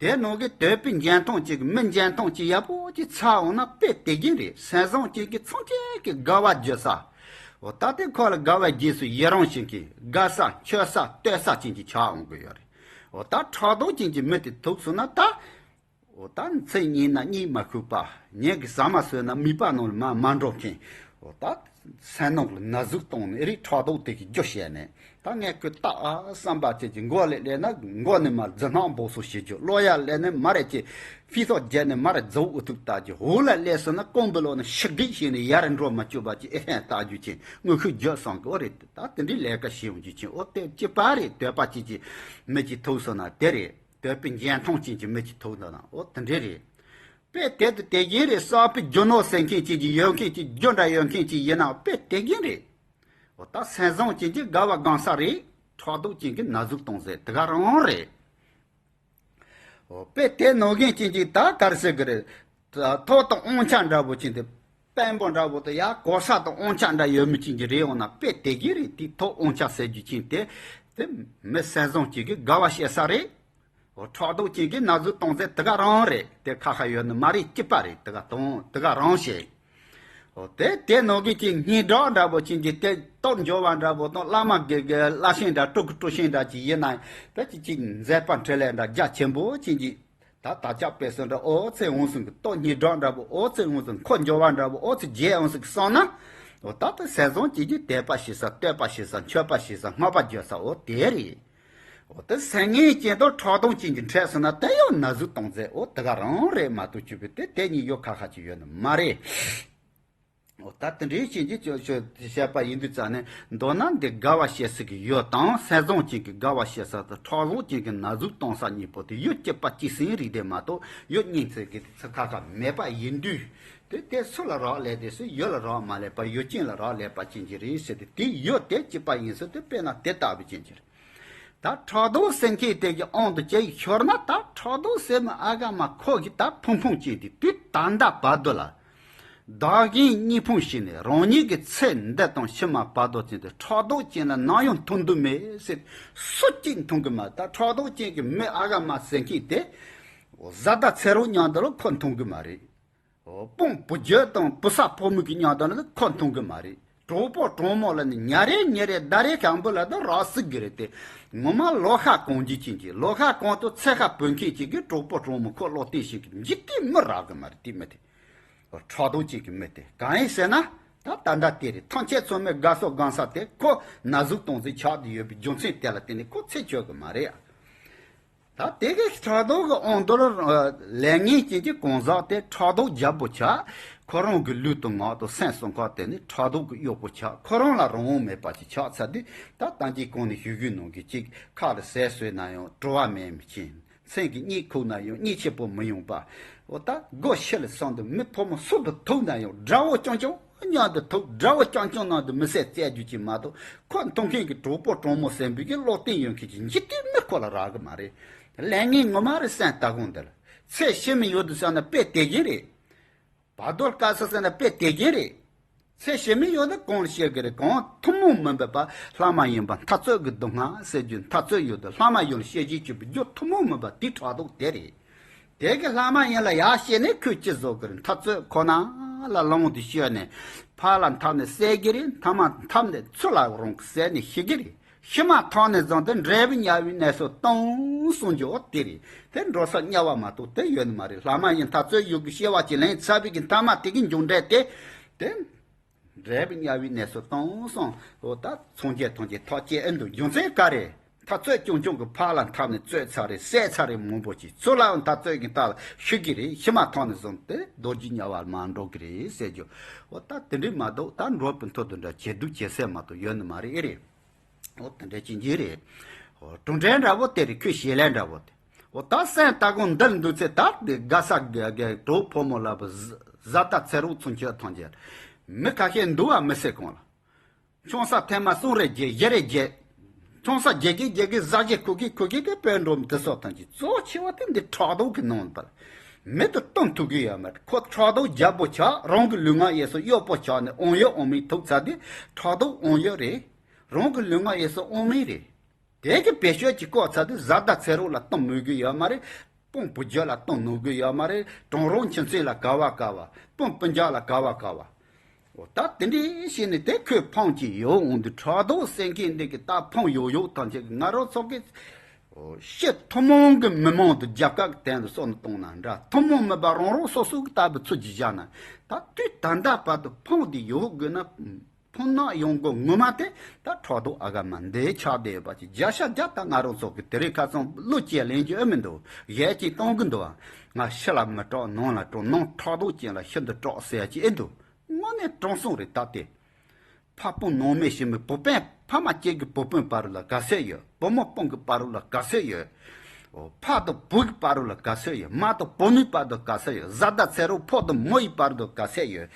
དེ་ནང་གི་དོད་པའི་འཇོན་ཐང་ཅིག་མི་འཇོན་ཐང་ཅིག་ཡག་པོ་ཅིག་ཚར་འོང་ན་དཔེ་དེ་གིན་རེད། སེམས་བཟང་ཅན་གྱི་ཚང་ཅན་གྱི་དགའ་བ་བརྗོད་ས། འོ་ད་དེ་ཁོ་ལ་དགའ་བའི་རྗེས་སུ་ཡི་རང་བྱེད་མཁན་དགའ་ས་མཆོད་ས་བསྟོད་ས་ཅན་གྱི་ཆགས་འོང་གི་ཡོད་རེད། འོ་ད་ཕྲག་དོག་ཅན་གྱི་མི་དེ་ཐུག་སོང་ན་ད། འོ་ད་མཚན་ཉིད་ན་གཉིད་མ་ཁུག་པ། ཉིན་གྱི་ཟ་མ་ཟོས་ན་མིད་པ་ནང་ལ་མ་མ་འགྲོ་མཁན། འོ་ད་སེམས་ནང་ལ་ན་ཟུག་གཏོང་ནས་རིགས་ཕྲག་དོག་དེ་གི་རྒྱུ་བཤད་ནས་ད་ངས་ཁོས་བཏགས་ཨ་བསམ་པ་ཅན་གྱི་མགོ་ལས་སླེབས་ན་མགོ་ནས་མར་རྫི་སྣང་འབོག་སོ་བྱེད་རྒྱུ། གློ་ཡ་སླེབས་ནས་མ་རེད་ཅེས་ཕི་ཐོག་བརྒྱབ་ནས་མ་རེད་རྫོགས་འུ་ཐུག་ལྟ་རྒྱུ། འོ་ལ་སླེབས་སོང་ན་རྐང་པའི་ལོག་ནས་ཤི་གི་ཤི་ནས་ཡར་འགྲོ་མ་བཅུག་པ་ཅིག་ཨེ་ཧན་ལྟ་རྒྱུ་ཅན་དངོས་ཤུགས་བརྗོད་སོང་གི། འོ་རེད། ད་དེ་འདྲའི་ལས་ཀ་བྱེད་ཡོང་རྒྱུ་ཅན། འོ་དེ་གཅིག་པ་རེད། དོད་པ་ཅན་གྱི་མི་ཅིག་ཐུག་སོང་ན་དེ་རེད། དོད་པའི་འཇོན་ཐང་ཅན་གྱི་མི་ཅིག་ཐུག་འདུག་ན་འོ་དེ་འདྲ་རེད། དཔེ་དེ་དུ་དེ་བཞིན་རེད། བསགས་པའི་རྒྱུ་ནོར་ཟེར་མཁན་ཅན་གྱི་ཡོད་མཁན་ཅིག་རྒྱུ་འདྲ་ཡོད་མཁན་ཅིག་ཡིན་ན་དཔེ་དེ་བཞིན་རེད། འོ་ད་སེམས་བཟང་ཅན་གྱི་དགའ་བ་སྒོམ་ས་རེད། ཕྲག་དོག་ཅན་གྱི་ན་ཟུག་གཏོང་ཟེར་དེ་ག་རང་རེད། འོ་དཔེ་དེ་ནང་བཞིན་ཅན་གྱི་ད་གར་ཟེར་གི་རེད། ཐོག་ཏུ་དབང་ཆ་འདྲ་པོ་ཅན་དེ། དཔོན་པོ་འདྲ་པོ་དེ་ཡ་གོ་ས་དང་དབང་ཆ་འདྲ་ཡོད་མི་ཅན་གྱི་རེད། འོ་ན་དཔེ་དེ་གི་རེད། དེ་ཐོག་དབང་ཆ་ཟེར་རྒྱུ་ཅན་དེ་དེ་མི་སེམས་བཟང་ཅན་གྱི་དགའ་བ་བྱེད་ས་རེད། འོ་ཕྲག་དོག་ཅན་གྱི་ན་ཟུག་གཏོང་ཚད་དེ་ག་རང་རེད། དེ་ཁ་ཁ་ཡོད་ནི་མ་རེད། སྐྱིད་པ་རེད། དེ་ག་དང་དེ་ག་རང་བྱེད། འོ་དེ་དེ་ནང་གི་ཅིག་སྙན་གྲགས་འདྲ་པོ་ཅན་གྱི་དེ་སྟོབས་འབྱོར་བ་འདྲ་པོ་དང་བླ་མ་དགེ་དགེ་བླ་ཆེན་འདྲ་སྤྲུལ་སྐུ་སྤྲུལ་ཆེན་འདྲ་ཅིག་ཡིན་ན་དེ་ཅིག་ཅིག་མཛད་པ་འཕྲིན་ལས་འདྲ་རྒྱ་ཆེན་པོ་ཅན་གྱི། ད་ད་ལྕགས་དཔེ་སོན་འདྲ་ཨོ་ཚེ་འོང་སོང་གི་ལྟོ་སྙིང་སྒྲོག་འདྲ་པོ་ཨོ་ཚེ་འོང་སོང་ཁོ་འབྱོར་བ་འདྲ་པོ་ཨོ་ཚེ་རྒྱས་འོང་སོང་གི་སོང་ན། ཨོ་ད་ལྟ་སེམས་བཟང་ཅན་གྱི་དད་པ་བྱེད་ས་བསྟོད་པ་བྱེད་ས་མཆོད་པ་བྱེད་ས་བསྔགས་པ་བརྗོད་ས་ཨོ་དེ་རེད། ཨོ་ད་སེམས་ངན་ཅན་དང་ཕྲག་དོག་ཅན་གྱི་འཕྲད་སོང་ན་དེ་ཡང་ན་ཟུག་གཏོང་ཚད་ཨོ་དེ་ག་རང་རེད་མ་གཏོགས་ཆུ་བོ་དེ་དེ་གཉིས་ཡོད་ཁ་ཁ་ཅིག་ཡོད་ནི་མ་རེད། འོ་ད་དེ་འདྲའི་བྱེད་ཀྱི་ཅོ་ཅོ་བཤད་པ་ཡིན་དུས་ཙང་ནས་མདོར་ན་འདི་དགའ་བ་བྱེད་སྲིད་ཀྱི་ཡུལ་དང་སེམས་བཟང་ཅན་གྱི་དགའ་བ་བྱེད་ས་དང་ཕྲག་དོག་ཅན་གྱི་ན་ཟུག་གཏོང་ས་གཉིས་པོ་དེ་ཡུལ་གཅིག་པ་གཅིག་སེང་རིགས་དེ་མ་གཏོགས་ཡུལ་གཉིས་ཚེ་གི་ཚེ་ཁ་ཁ་མེད་པ་ཡིན་དུས། དེ་དེ་སུ་ལ་རག་ལས་དེ་སུ་ཡུལ་ལ་རག་མ་ལས་པ་ཡུལ་ཅན་ལ་རག་ལས་པ་ཅན་གྱི་རེད་ཟེར་ཏེ་དེ་ཡུལ་དེ་གཅིག་པ་ཡིན་ཟེར་དུས་དཔེར་ན་དེ་ལྟ་བུ་ཅན་གྱི་རེད། ད་ཕྲག་དོག་སེམས་ཁྱེར་དེ་གི་དབང་དུ་བྱས་ཤོར་ན་ད་ཕྲག་དོག་སེམས་ཨ་ག་མ་ཁོ་གི་ད་ཕུང་ཕུང་ཅན་དེ་དུས་ད་ལྟ་བར་དུ་ལ། བདག་གཞན་གཉིས་ཕུང་ཞིག་ནས་རང་ཉིད་ཀྱི་ཚེ་འདི་དང་ཕྱི་མ་བར་དོ་ཅན་དུ་ཕྲག་དོག་ཅན་ལ་ནམ་ཡང་མཐུན་འདུག་མེད་ཟེར། སུ་གཅིག་མཐུན་གི་མ་རེད། ད་ཕྲག་དོག་ཅན་གྱི་མི་ཨ་ག་མ་ཟེར་མཁན་དེ། བཟའ་ཟླ་ཚེ་རོགས་མཉམ་དུ་ལ་ཁོ་མཐུན་གི་མ་རེད། དཔུང་བུ་རྒྱུད་དང་བུ་ཚ་ཕོ་མོ་གི་མཉམ་དུ་ལ་ཁོ་མཐུན་གི་མ་རེད། གྲོགས་པོ་གྲོགས་མོ་ལ་ནི་ཉ་རེ་ཉི་རེ་ཟླ་རེ་གང་པོ་ལ་དུ་རག་སྲིད་གི་རེད་དེ། ངོ་མ་ལོ་ཤ་གང་རྒྱུ་ཅན་གྱི་ལོ་ཤ་གང་དུ་ཚེ་ཤ་བུད་མཁན་ཅིག་གི་གྲོགས་པོ་གྲོགས་མོ་ཁོ་བློ་གཏད་བྱེད་གི་འཇིག་རྟེན་མི་རག་གི་མ་རེད། དེ་མི་དེ། ཕྲག་དོག་ཅན་གྱི་མི་དེ་གང་ཡིན་ཟེར་ན། ད་ད་ལྟ་དེ་རེད། ཐམས་ཅད་ཚང་མས་དགའ་སོ་སྒང་ས་དེ་ཁོ་ན་ཟུག་གཏོང་ཚེ་ཆགས་བསྡད་ཡོད་པའི་རྒྱུ་མཚན་དེ་ལ་བརྟེན་ནས་ཁོ་ཚེ་ཆོད་གི་མ་རེད། ད་དེ་གི་ཕྲག་དོག་གི་དབང་དུ་ལས་ངན་ཅན་གྱི་གང་ཟག་དེ་ཕྲག་དོག་རྒྱལ་པོ་ཆགས། ཁོ་རང་གི་ལུས་དང་ངག་དང་སེམས་གསུམ་ཀ་དེ་ནི་ཕྲག་དོག་གི་གཡོག་པོ་ཆགས། ཁོ་རང་ལ་རང་དབང་མེད་པ་ཞིག་ཆགས་ཚར་དུས་ད་ལྟ་གྱི་གོང་ནས་ཞུ་རྒྱུའི་ནང་གི་གཅིག་ཁ་ལ་ཟས་ཟོས་ན་ཡང་བྲོ་བ་མེད་མི་ཅན། སེམས་ཀྱི་གཉིད་ཁུག་ན་ཡང་གཉིད་ཆེན་པོ་མི་ཡོང་པ། འོ་ད་སྒོ་ཕྱི་ལ་སོང་དུས་མི་ཕོ་མོ་སུ་དང་ཐུག་ན་ཡང་དགྲ་བོ་རྐྱང་རྐྱང་མཉམ་དུ་ཐུག་དགྲ་བོ་རྐྱང་རྐྱང་ནང་དུ་མི་བསད་རྩེ་རྒྱུ་ཅིག་མ་གཏོགས་ཁོ་མཐོང་མཁན་གྱི་གྲོགས་པོ་གྲོགས་མོ་ཟེར་བའི་གི་བློ་གཏད་ཡོད་མཁན་གྱི་འཇིག་རྟེན་མི་ཁོ་ལ་རག་གི་མ་རེད། ལས་ངན་ངོ་མ་རེད། སེམས་ལྟ་གོང་འདི་ལ་ཚེ་ཕྱི་མ་ཡོད་དུ་བསམ་ན་དཔེ་དེ་གི་རེད། བར་དོར་དཀའ་ས་ཟེར་ན་དཔེ་དེ་གི་རེད། ཚེ་ཕྱི་མ་ཡོད་ན་གང་ལ་བཤད་གི་རེད། གང་ཐུན་མོང་མིན་པའི་བར་ལྷ་མ་ཡིན་པ་འཐབ་རྩོད་ཀྱི་སྡུག་བསྔལ་ཟེར་རྒྱུ་འཐབ་རྩོད་ཡོད་དུ་ལྷ་མ་ཡིན་ལ་བཤད་བྱེད་བཅུག་པའི་རྒྱུ་ཐུན་མོང་མིན་པ་དེ་ཕྲག་དོག་དེ་རེད། དེ་གི་ལྷ་མ་ཡིན་ལ་ཡར་བཤད་ནས་ཁོས་ཅི་བཟོ་གི་རེད། འཐབ་རྩོད་ཁོ་ན་ལ་ལོང་དུ་བཤད་ནས་ཕར་ལ་འཐབ་ནས་བསད་གི་རེད། མཐའ་མ་འཐབ་ནས་ཚུར་ལ་རང་གི་བསད་ནས་ཤི་གི་རེད། ཤི་མ་ཐག་ནས་བཟུང་སྟེ་འབྲས་བུ་དམྱལ་བའི་གནས་སུ་ལྟུང་གསུངས་རྒྱུ་དེ་རེད། དེ་འགྲོ་ས་དམྱལ་བ་མ་གཏོགས་དེ་ཡོད་ནི་མ་རེད། ལྷ་མ་ཡིན་ཐག་ཚོད་ཡོད་གི་ཤེས་པ་ཅིག་ལེན་ཚར་བའི་གི་མཐའ་མ་དེ་གི་མཇུག་འབྲས་དེ། དེ་འབྲས་བུ་དམྱལ་བའི་གནས་སུ་ལྟུང་གསུངས། འོ་ད་སངས་རྒྱས་ཐམས་ཅད་ཐག་བཅད་ཨེ་འདུག་རྒྱུ་མཚན་ག་རེ། ཐག་ཚོད་ཆུང་ཆུང་གི་ཕར་ལ་འཐབ་ནས་རྩོད་ཚར་རེད། བསད་ཚར་རེད། མང་པོ་ཅིག་ཚུར་ལའང་ཐག་ཚོད་ཀྱི་རྟགས་ལ་ཤི་གི་རེད། ཤི་མ་ཐག་ནས་བཟུང་སྟེ་རྡོ་རྗེ་དམྱལ་བ་མར་འགྲོ་གི་རེད་ཟེར་རྒྱུ། འོ་ད་དེ་འདྲས་མ་གཏོགས་ད་འགྲོ་བའི་མཐོ་དུ་འདྲ་ཇེ་སྡུག་ཇེ་སེར་མ་གཏོགས་ཡོད་ནི་མ་རེད། ཨེ་རེད། འོ་དེ་འདྲ་ཅན་གྱི་རེད། འོ་གྲུབ་འབྲས་འདྲ་བོ་དེ་རེད། ཁོས་བྱེད་ལས་འདྲ་བོ་དེ། འོ་ད་སེམས་ལྟ་གོང་འདིར་འདུག་ཚེ་ད་དེ་དགའ་ས་དགའ་དགའ་གྲོགས་ཕོ་མོ་ལ་བུ་བཟའ་ཟླ་ཚེ་རོགས་ཚུན་ཆོད་ཐམས་ཅད། མི་ཁ་ཤས་འདུག་བ་མི་སེར་གང་ལ། ཆང་ས་ཐེངས་མ་གསུམ་རེ་བརྒྱབ་བཞི་རེ་བརྒྱབ། ཆང་ས་བརྒྱབ་ཀྱི་བརྒྱབ་ཀྱི་བཟའ་བཞི་ཁུག་གི་ཁུག་གི་དེ་དཔོན་འགྲོ་མི་དེ་སོགས་ཐམས་ཅད་གཙོ་ཆེ་བ་དེ་འདི་ཕྲག་དོག་གི་ནང་པར། མི་དེ་གཏོང་ཐུབ་གི་ཡོད་མ་རེད། ཁོ་ཕྲག་དོག་རྒྱལ་པོ་ཆགས། རང་གི་ལུས་ངག་ཡིད་གསུམ་གཡོག་པོ་ཆགས་ནས་དབང་ཡོད་དབང་མེད་ཐུག་ཚར་དུས་ཕྲག་དོག་དབང་ཡོད་རེད། རང་གི་ལུས་ངག་ཡིད་གསུམ་དབང་མེད་རེད། དེ་གི་བེད་སྤྱོད་ཀྱི་བཀོག་ཚར་དུས་བཟའ་ཟླ་ཚེ་རོགས་ལ་གཏོང་ནུས་གི་ཡོད་མ་རེད། དཔོན་བུ་རྒྱུད་ལ་གཏོང་ནུས་གི་ཡོད་མ་རེད། གྲོང་རོང་ཁྱིམ་མཚེས་ལ་ག་བ་ག་བ། དཔོན་སྤུན་ཀྱག་ལ་ག་བ་ག་བ། འོ་ད་དེ་འདྲའི་བྱས་ནས་དེ་ཁོས་ཕམ་གྱི་ཡོད་འོང་དུས་ཕྲག་དོག་སེམས་ཁམས་འདི་གི་ད་ཕམ་ཡོད་ཡོད་ཐམས་ཅད་ཀྱི་ང་རང་ཚོ་གི་སྤྱི་ཐུན་མོང་གི་མི་མང་དུ་རྒྱལ་ཁབ་ཀྱི་སྟེང་དུ་སོང་ནས་གཏོང་ན་འདྲ། ཐུན་མོང་མིན་པ་རང་རང་སོ་སོ་གི་ལྟ་བུ་ཚུལ་གྱིས་བཞག་ན་ད་དུས་ད་ལྟ་བར་དུ་ཕམ་དེ་ཡོད་དགོས་ན། ཕུང་ནག་ཡོང་སྒོ་ངོ་མ་དེ་ད་ཕྲག་དོག་ཨ་ག་མ་འདི་ཆགས་བསྡད་ཡོད་པ་ཅིག་བརྒྱ་ཆ་བརྒྱ་ད་ང་རང་ཚོ་གི་དེ་རིང་ཁ་སང་བློ་སྐྱེད་ལེན་རྒྱུ་ཨེ་མི་འདུག་གཞས་ཅིག་གཏོང་གི་འདུག་ང་ཕྱི་ལ་མི་སྐྲག་ནང་ལ་སྐྲག་ནང་ཕྲག་དོག་ཅན་ལ་ཤིན་ཏུ་སྐྲག་ཟེར་ཡ་ཅིག་ཨེ་འདུག་དངོས་གནས་དྲང་སྲོང་རེད་ད་དེ། ཕ་སྤུན་ནང་མི་ཞི་མི་བུ་སྤུན་ཕ་མ་གཅིག་གི་བུ་སྤུན་བར་ལ་དགའ་སེ་ཡོད། བུ་མོ་སྤུན་གི་བར་ལ་དགའ་སེ་ཡོད། ཕ་དང་བུ་གི་བར་ལ་དགའ་སེ་ཡོད། མ་དང་བུ་མོའི་བར་དུ་དགའ་སེ་ཡོད། བཟའ་ཟླ་ཚེ་རོགས་ཕོ་དང་མོ་ཡི་བར་དུ་དགའ་སེ་ཡོད།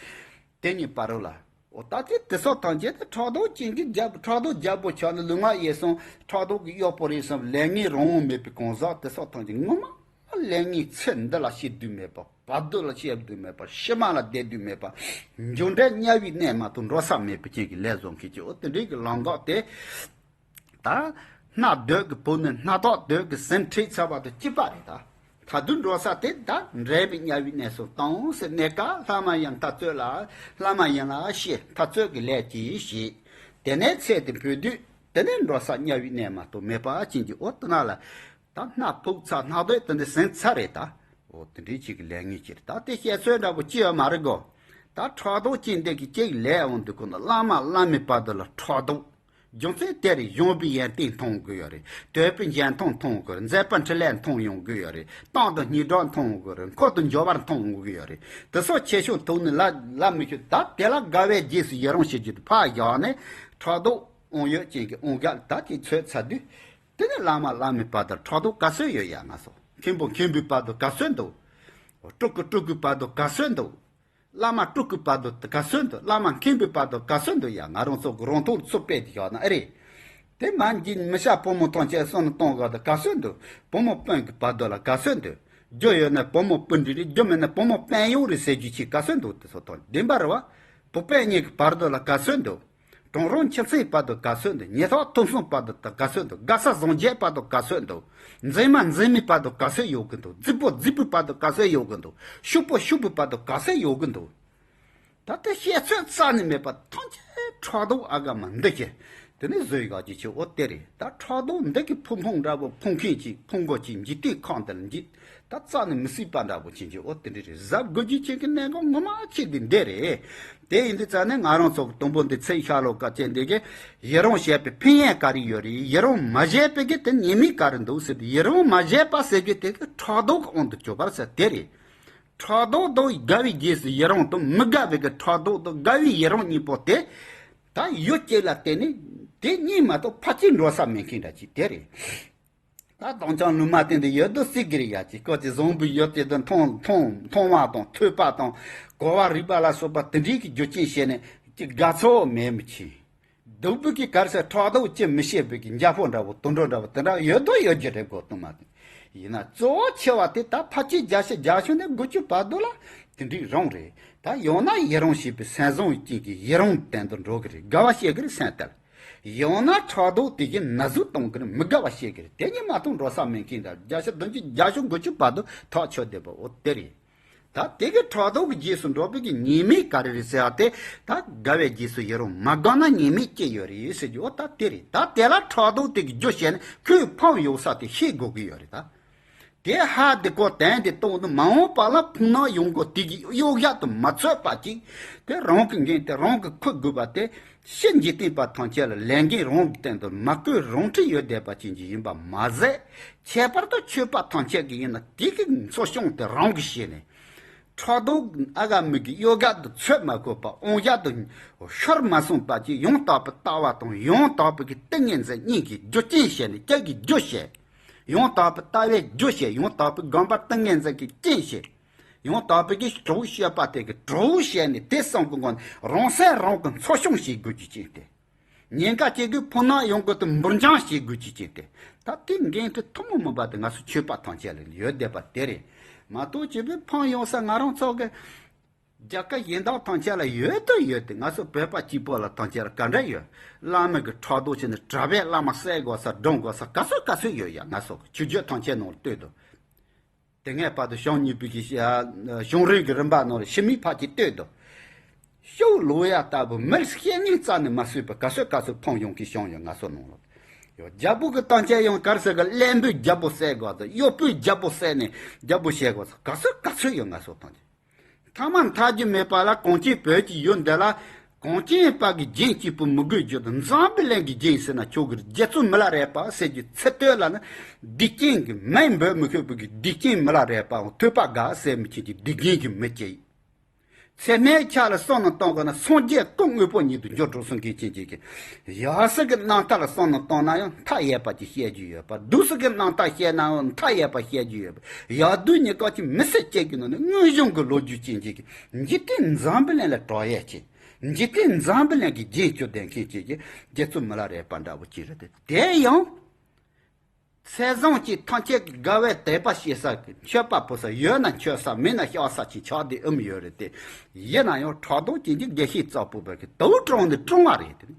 དེ་གཉིས་བར་ལ། འོ་ད་དེ་དེ་སོགས་ཐམས་ཅད་དེ་ཕྲག་དོག་ཅན་གྱི་རྒྱལ་པོ་ཕྲག་དོག་རྒྱལ་པོ་ཆགས་ནས་ལུས་ངག་ཡིད་གསུམ་ཕྲག་དོག་གི་གཡོག་པོ་རེད་བསམ་ལས་ངན་རང་དབང་མེད་པའི་གང་ཟག་དེ་སོགས་ཐམས་ཅད་ངོ་མ་ལས་ངན་ཚེ་འདི་ལ་བྱེད་དུས་མེད་པ་བར་དོ་ལ་བྱེད་དུས་མེད་པ་ཕྱི་མ་ལ་བསྡད་དུས་མེད་པ་མཇུག་འབྲས་དམྱལ་བའི་གནས་མ་གཏོགས་འགྲོ་ས་མེད་པའི་རྐྱེན་གྱིས་ལས་བཟོ་མཁན་གྱི་འོ་དེ་འདྲའི་གི་ལམ་འགག་དེ། ད་སྣ་སྡོད་ཀྱི་བུ་ནི་སྣ་ཐག་སྡོད་ཀྱི་ཟིན་ཁྲིད་ཚར་བ་དང་གཅིག་པ་རེད་ད། ད་དུང་འགྲོ་ས་དེ་ད་འབྲས་བུ་དམྱལ་བའི་གནས་སུ་ལྟུང་ཟེར་གནས་སྐབས་ལྷ་མ་ཡིན་ཐག་ཚོད་ལ་ལྷ་མ་ཡིན་ལ་ཤི་ཐག་ཚོད་ཀྱི་ལས་ཀྱིས་ཤི། དེ་ནས་ཚེ་དེ་འཕོས་དུས་དེ་ནས་འགྲོ་ས་དམྱལ་བའི་གནས་མ་གཏོགས་མེད་པ་ཅན་གྱི་འོ་དེ་ན་ལ། ད་སྣ་ཕུག་ཚར་སྣ་སྡོད་དེ་འདྲ་ཟིན་ཚར་རེད་ད། འོ་དེ་འདྲའི་ཅིག་གི་ལས་ངན་ཅིག་རེད་ད། དེ་བཤད་ཚོད་འདྲ་པོ་ཅི་ཡོད་མ་རེད་གོ། ད་ཕྲག་དོག་ཅན་འདི་གི་ཅིག་ལས་འོང་དུས་ཁོ་ན་བླ་མ་བླ་མའི་བར་དུ་ལ་ཕྲག་དོག་རྒྱུ་མཚན་དེ་རེད། གཞོན་པའི་ཡོན་ཏན་མཐོང་དགོས་ཡོད་རེད། དོལ་པོའི་འཇོན་ཐང་མཐོང་དགོས་རེད། མཛད་པ་འཕྲིན་ལས་མཐོང་ཡོང་དགོས་ཡོད་རེད། གཏམ་དང་སྙན་གྲགས་མཐོང་དགོས་རེད། འཁོར་དང་འབྱོར་བ་མཐོང་དགོས་ཡོད་རེད། དེ་སོགས་ཆེ་ཆུང་ཐུག་ནས་ལ་ལ་མི་ཤོད་ད་དེ་ལ་དགའ་བའི་རྗེས་སུ་ཡི་རང་བྱེད་རྒྱུ་དེ་ཕར་བཞག་ནས་ཕྲག་དོག་དབང་ཡོད་ཅན་གྱི་དབང་ག་ད་ཅིག་ཚོད་ཚར་དུས། དེ་ནས་བླ་མ་བླ་མའི་བར་དུ་ཕྲག་དོག་ག་ཚོད་ཡོད་ཡ་ང་ཚོ། མཁན་པོ་མཁན་པོའི་བར་དུ་ག་ཚོད་འདུག་སྤྲུལ་སྐུ་སྤྲུལ་སྐུའི་བར་དུ་ག་ཚོད་འདུག་བླ་མ་སྤྲུལ་སྐུའི་བར་དུ་ག་ཚོད་འདུག་བླ་མ་མཁན་པོའི་བར་དུ་ག་ཚོད་འདུག་ཡ་ང་རང་ཚོ་གི་རང་ཐོག་ཚུར་སྤེལ་ཏེ་བཞག་ན་ཨེ་རེད། དེ་མ་འཇིག་མི་བྱ་བུ་མོ་ཐམས་ཅད་སོང་ནས་གཏོང་ག་དུ་ག་ཚོད་འདུག་བུ་མོ་སྤུན་གྱི་བར་དུ་ལ་ག་ཚོད་འདུག་རྒྱུ་ཡོད་ན་བུ་མོ་སྤུན་འདྲེས་རེད། རྒྱུ་མེད་ན་བུ་མོ་སྤུན་གཡོག་རེད་ཟེར་རྒྱུ་ཅིག་ག་ཚོད་འདུག་དེ་ཚོ་དང་བདེན་པ་རེད་བ། བུ་སྤུན་གཉིས་ཀྱི་བར་དུ་ལ་ག་ཚོད་འདུག་གྲོང་རོང་ཁྱིམ་མཚེས་བར་དུ་ག་ཚོད་འདུག་ཉེ་ཐག་ཐུན་མོང་བར་དུ་ག་ཚོད་འདུག་དགའ་ས་བཟང་རྒྱས་བར་དུ་ག་ཚོད་འདུག་འཛིན་མ་འཛིན་མའི་བར་དུ་ག་ཚོད་ཡོད་གི་འདུག་རྫིག་པོ་རྫིག་པོའི་བར་དུ་ག་ཚོད་ཡོད་གི་འདུག་ཕྱུག་པོ་ཕྱུག་པོའི་བར་དུ་ག་ཚོད་ཡོད་གི་འདུག་ད་ལྟ་བཤད་ཚོད་རྩ་ནས་མེད་པ་ཐམས་ཅད་ཕྲག་དོག་ཨ་ག་མ་འདི་བྱས། དེ་ནས་བཟོས་ཡག་ཅིག་ཆེ་འོ་དེ་རེད། ད་ཕྲག་དོག་འདི་གི་ཕུང་ཕུང་འདྲ་པོ་ཕུང་མཁན་ཅིག་ཕུང་གོ་ཅིག་འཇིག་རྟེན་ཁམས་འདི་ལ་འཇིག་ད་རྩ་ནས་མི་སྲིད་པ་འདྲ་པོ་ཅན་གྱི་འོ་དེ་འདྲ་རེད། གཟབ་དགོས་རྒྱུ་ཅན་གྱི་གནད་འགག་ངོ་མ་ཆེ་འདི་འདི་རེད། དེ་ཡིན་དུས་རྩ་ནས་ང་རང་ཚོ་གི་དུམ་བུ་འདི་ཚེ་ཤ་ལོ་ཀ་ཅན་འདི་གི་ཡི་རང་བྱས་པའི་ཕན་ཡོན་ག་རེ་ཡོད་རེད། ཡི་རང་མ་བྱས་པའི་གི་དེ་ཉེས་དམིགས་ག་རེ་འདུག་ཟེར་དུས་ཡི་རང་མ་བྱས་པ་ཟེར་རྒྱུ་དེ་གི་ཕྲག་དོག་གི་དབང་དུ་གྱུར་པ་ཟེར་དེ་རེད། ཕྲག་དོག་དང་དགའ་བའི་རྗེས་སུ་ཡི་རང་དང་མི་དགའ་བའི་གི་ཕྲག་དོག་དང་དགའ་བའི་ཡི་རང་གཉིས་པོ་དེ། ད་ཡུལ་གཅིག་ལ་བརྟེན་ནས་དེ་གཉིས་མ་གཏོགས་ཕར་ཅིག་འགྲོ་ས་མེད་མཁན་འདྲ་ཅིག་དེ་རེད། ད་དྭངས་ལྗང་ལུང་མ་བསྟན་ཏེ་ཡོད་དོ་སྲིད་ཀྱི་རེད་ཡ་ཅིག་སྐབས་ཅིག་བཟང་པོའི་ཡུལ་དེ་དུ་མཐོང་མཐོང་མཐོང་བ་དང་ཐོས་པ་དང་གོ་བ་རིག་པ་ལ་སོགས་པ་དེ་འདྲའི་གི་རྒྱུ་རྐྱེན་བྱས་ནས་ཅིག་དགའ་ཚོར་མེད་མི་ཆེ། སྡུག་པོ་གི་གར་ཟེར་ཕྲག་དོག་ཅི་མི་ཤེས་པའི་གི་འཇའ་ཕོག་འདྲ་བོ་དུད་འགྲོ་འདྲ་བོ་དེ་འདྲ་ཡོད་དོ་ཡོད་རྒྱུ་རེད་གོ་གཏོང་མ་དེ། ཡིན་ན་གཙོ་བོ་ཆེ་བ་དེ་ད་ཕལ་ཆེར་བརྒྱ་ཆ་བརྒྱད་ཅུ་ནས་དགུ་བཅུ་བར་དུ་ལ་དེ་འདྲའི་རང་རེད། ད་ཡང་ན་ཡི་རང་བྱེད་པའི་སེམས་བཟང་བའི་རྐྱེན་གྱིས་ཡི་རང་དོན་དུ་འགྲོ་གི་རེད། དགའ་བ་བཤད་གི་རེད་སེམས་དལ། ཡང་ན་ཕྲག་དོག་དེ་བཞིན་ན་ཟུག་གཏོང་གི་རེད། མི་དགའ་བ་བཤད་གི་རེད། དེ་གཉིས་མ་གཏོགས་འགྲོ་ས་མེད་མཁན་འདྲ་བརྒྱ་ཆ་བདུན་ཅུ་བརྒྱད་ཅུ་དགུ་བཅུ་བར་དུ་ཐག་ཆོད་བསྡད་པ་འོ་དེ་རེད། ད་དེ་གི་ཕྲག་དོག་གི་རྗེས་སུ་འགྲོ་བའི་གི་ཉེས་དམིགས་ག་རེ་རེད་ཟེར་བ་དེ། ད་དགའ་བའི་རྗེས་སུ་ཡི་རང་མ་དགའ་ན་ཉེས་དམིགས་ཅི་ཡོད་རེད་ཟེར་རྒྱུ་བོ་ད་དེ་རེད། ད་དེ་ལ་ཕྲག་དོག་དེ་གི་རྒྱུ་བཤད་ནས་ཁོས་ཕམ་ཡོང་ས་དེ་ཤེས་དགོས་ཀྱི་ཡོད་རེད་ད། དེ་ཧ་དེ་ཀོ་དན་དེ་གཏོང་དུ་མ་འོངས་པ་ལ་ཕུང་ན་ཡོང་གོ་དེ་གི་གཡོ་བཞག་ཏུ་མ་ཚོད་པ་ཅིག་དེ་རང་གི་འགན་དེ་རང་གི་འཁུར་དགོས་པ་དེ། ཕྱི་འཇིག་རྟེན་པ་ཐམས་ཅད་ལ་ལས་འགན་རང་གི་སྟེང་དུ་མ་བསྐུལ་རང་འཁྲི་ཡོད་བསྡད་པ་ཅན་གྱི་ཡིན་པ་མ་ཟད། ཁྱད་པར་དུ་ཆོས་པ་ཐམས་ཅད་ཀྱི་ཡིན་ན་དེ་གི་འཚོ་སྐྱོང་དེ་རང་གི་བྱས་ནས། ཕྲག་དོག་ཨ་ག་མི་གི་གཡོ་བཞག་ཏུ་ཚོད་མ་དགོས་པ་དབང་བཞག་ཏུ་ཤོར་མ་སོང་པ་ཅིག་ཡང་དག་པའི་ལྟ་བ་དང་ཡང་དག་པའི་གི་ཏིང་ངེ་འཛིན་གཉིས་ཀྱི་རྒྱུ་རྐྱེན་བྱས་ནས་སྐྱེ་གི་རྒྱུ་བྱས། ཡང་དག་པའི་ལྟ་བའི་རྒྱུ་བྱས། ཡང་དག་པའི་དགོངས་པ་ཏིང་ངེ་འཛིན་གྱི་རྐྱེན་བྱས། ཡང་དག་པའི་གི་གྲོགས་སྤྱོད་པ་དེ་གི་གྲོགས་བྱས་ནས་དེ་གསུམ་གི་སྒོ་ནས་རང་སེམས་རང་གི་འཚོ་སྐྱོང་བྱེད་དགོས་རྒྱུ་ཅིག་སྟེ། ཉེན་ཁ་སྐྱེ་དགོས་ཕོ་ནག་ཡོང་དགོས་དུ་འབུར་འཇང་བྱེད་དགོས་ཀྱི་ཅིག་སྟེ། ད་དེ་འགན་འཁྲི་ཐུན་མོང་མིན་པ་དེ་ང་ཚོ་ཆོས་པ་ཐམས་ཅད་ལ་ཡོད་བསྡད་པ་དེ་རེད། མ་གཏོགས་ཆོས་པའི་ཕམ་ཡོང་ས་ང་རང་ཚོ་གི་རྒྱལ་ཁབ་གཞན་དག་ཐམས་ཅད་ལ་ཡོད་དུ་ཡོད་དེ། ང་ཚོ་བོད་པ་གཅིག་པོ་ལ་ཐམས་ཅད་ལ་ག་འདྲ་ཡོད། བླ་མ་གི་ཕྲག་དོག་བྱས་ནས་གྲྭ་པས་བླ་མ་བསད་དགོས་ས་སྒྲུང་དགོས་ས་ག་ཚོད་ག་ཚོད་ཡོད་ཡ། ང་ཚོ་གི་ཆོས་བརྒྱུད་ཐམས་ཅད་ནང་ལ་ལྟོས་དང་། དེ་སྔའི་བར་དུ་བྱུང་མྱོང་བའི་གི་བྱུང་རིམ་གྱི་རིམ་པ་ནང་ལ་ཕྱི་མའི་བར་གྱི་ལྟོས་དང་། ཤོག་ལོ་ཡ་ལྟ་བུ་མི་ལ་སྐད་ངན་རྩ་ནས་མ་གསོས་པ་ག་ཚོད་ག་ཚོད་ཕོངས་ཡོང་གི་བྱུང་ཡོད་ང་ཚོ་ནང་ལ། ཡོད་རྒྱལ་པོ་གི་སྟངས་ཆ་ཡང་གར་ཟེར་གི་བློན་པོའི་རྒྱལ་པོ་བསད་དགོས་དང་གཡོག་པོའི་རྒྱལ་པོ་བསད་ནས་རྒྱལ་པོ་བྱེད་དགོས་ས་ག་ཚོད་ག་ཚོད་ཡོད་ང་ཚོ་ཐམས་ཅད། ཐ་མ་མཐའ་རྒྱུ་མེད་པ་ལ་གངས་ཅན་བོད་ཀྱི་ཡུལ་འདི་ལ་གངས་ཅན་པ་གི་རྒྱན་གཅིག་པུ་མི་དགོས་རྒྱུ་དང་འཛམ་བུ་གླིང་གི་རྒྱན་ཟེར་ན་ཆོག་གི་རེད། རྒྱ་མཚོ་མི་ལ་རས་པ་ཟེར་རྒྱུ་ཚིག་དོན་ལ་ནི་སྡིག་ཅན་གྱི་མིང་འབོད་མི་ཤེས་པའི་གི་སྡིག་ཅན་མི་ལ་རས་པའང་ཐོས་པ་དགའ་ཟེར་མི་ཁྱེད་ཀྱི་སྡིག་ཅན་གྱི་མི་སྐྱེ། ཚད་མའི་ཆ་ལ་བསམ་བློ་གཏོང་དགོས་ན་སངས་རྒྱས་སྐུ་དངོས་པོ་ཉིད་དུ་འགྱུར་འགྲོ་སོང་གི་རྐྱེན་གྱིས། ཡག་ས་གི་རྣམ་ཐར་ལ་བསམ་བློ་གཏོང་ན་ཡང་མཐའ་ཡས་པ་ཅིག་བཤད་རྒྱུ་ཡོད་པ། སྡུག་ས་གི་རྣམ་ཐར་བཤད་ན་ཡང་མཐའ་ཡས་པ་བཤད་རྒྱུ་ཡོད་པ། ཡག་སྡུག་གཉིས་ཀ་ཅིག་མི་སེར་སྐྱེ་གི་ནང་ནས་དངོས་བྱུང་གི་ལོ་རྒྱུས་ཅན་གྱི་འཇིག་རྟེན་འཛམ་བུ་གླིང་ལ་གྲགས་ཡས་ཅན། འཇིག་རྟེན་འཛམ་བུ་གླིང་གི་རྒྱན་སྤྱོད་ལྡན་མཁན་ཅན་གྱི་རྒྱ་མཚོ་མི་ལ་རས་པ་འདྲ་བོ་ཅིག་རེད་དེ། དེ་ཡང་ཚེ་བཟང་གཅིག་ཐམས་ཅད་ཀྱི་དགའ་བའི་དད་པ་བྱེད་ས་གི་མཆོད་པ་ཕུལ་ས་ཡོད་ན་མཆོད་ས་མེད་ན་བཤགས་ས་ཅིག་ཆགས་བསྡད་ཨུམ་ཡོད་རེད་དེ། ཡིན་ན་ཡང་ཕྲག་དོག་ཅན་གྱི་དགེ་བཤེས་གཙག་པུ་བས་གི་དུག་དྲངས་ནས་དྲངས་པ་རེད་དེ།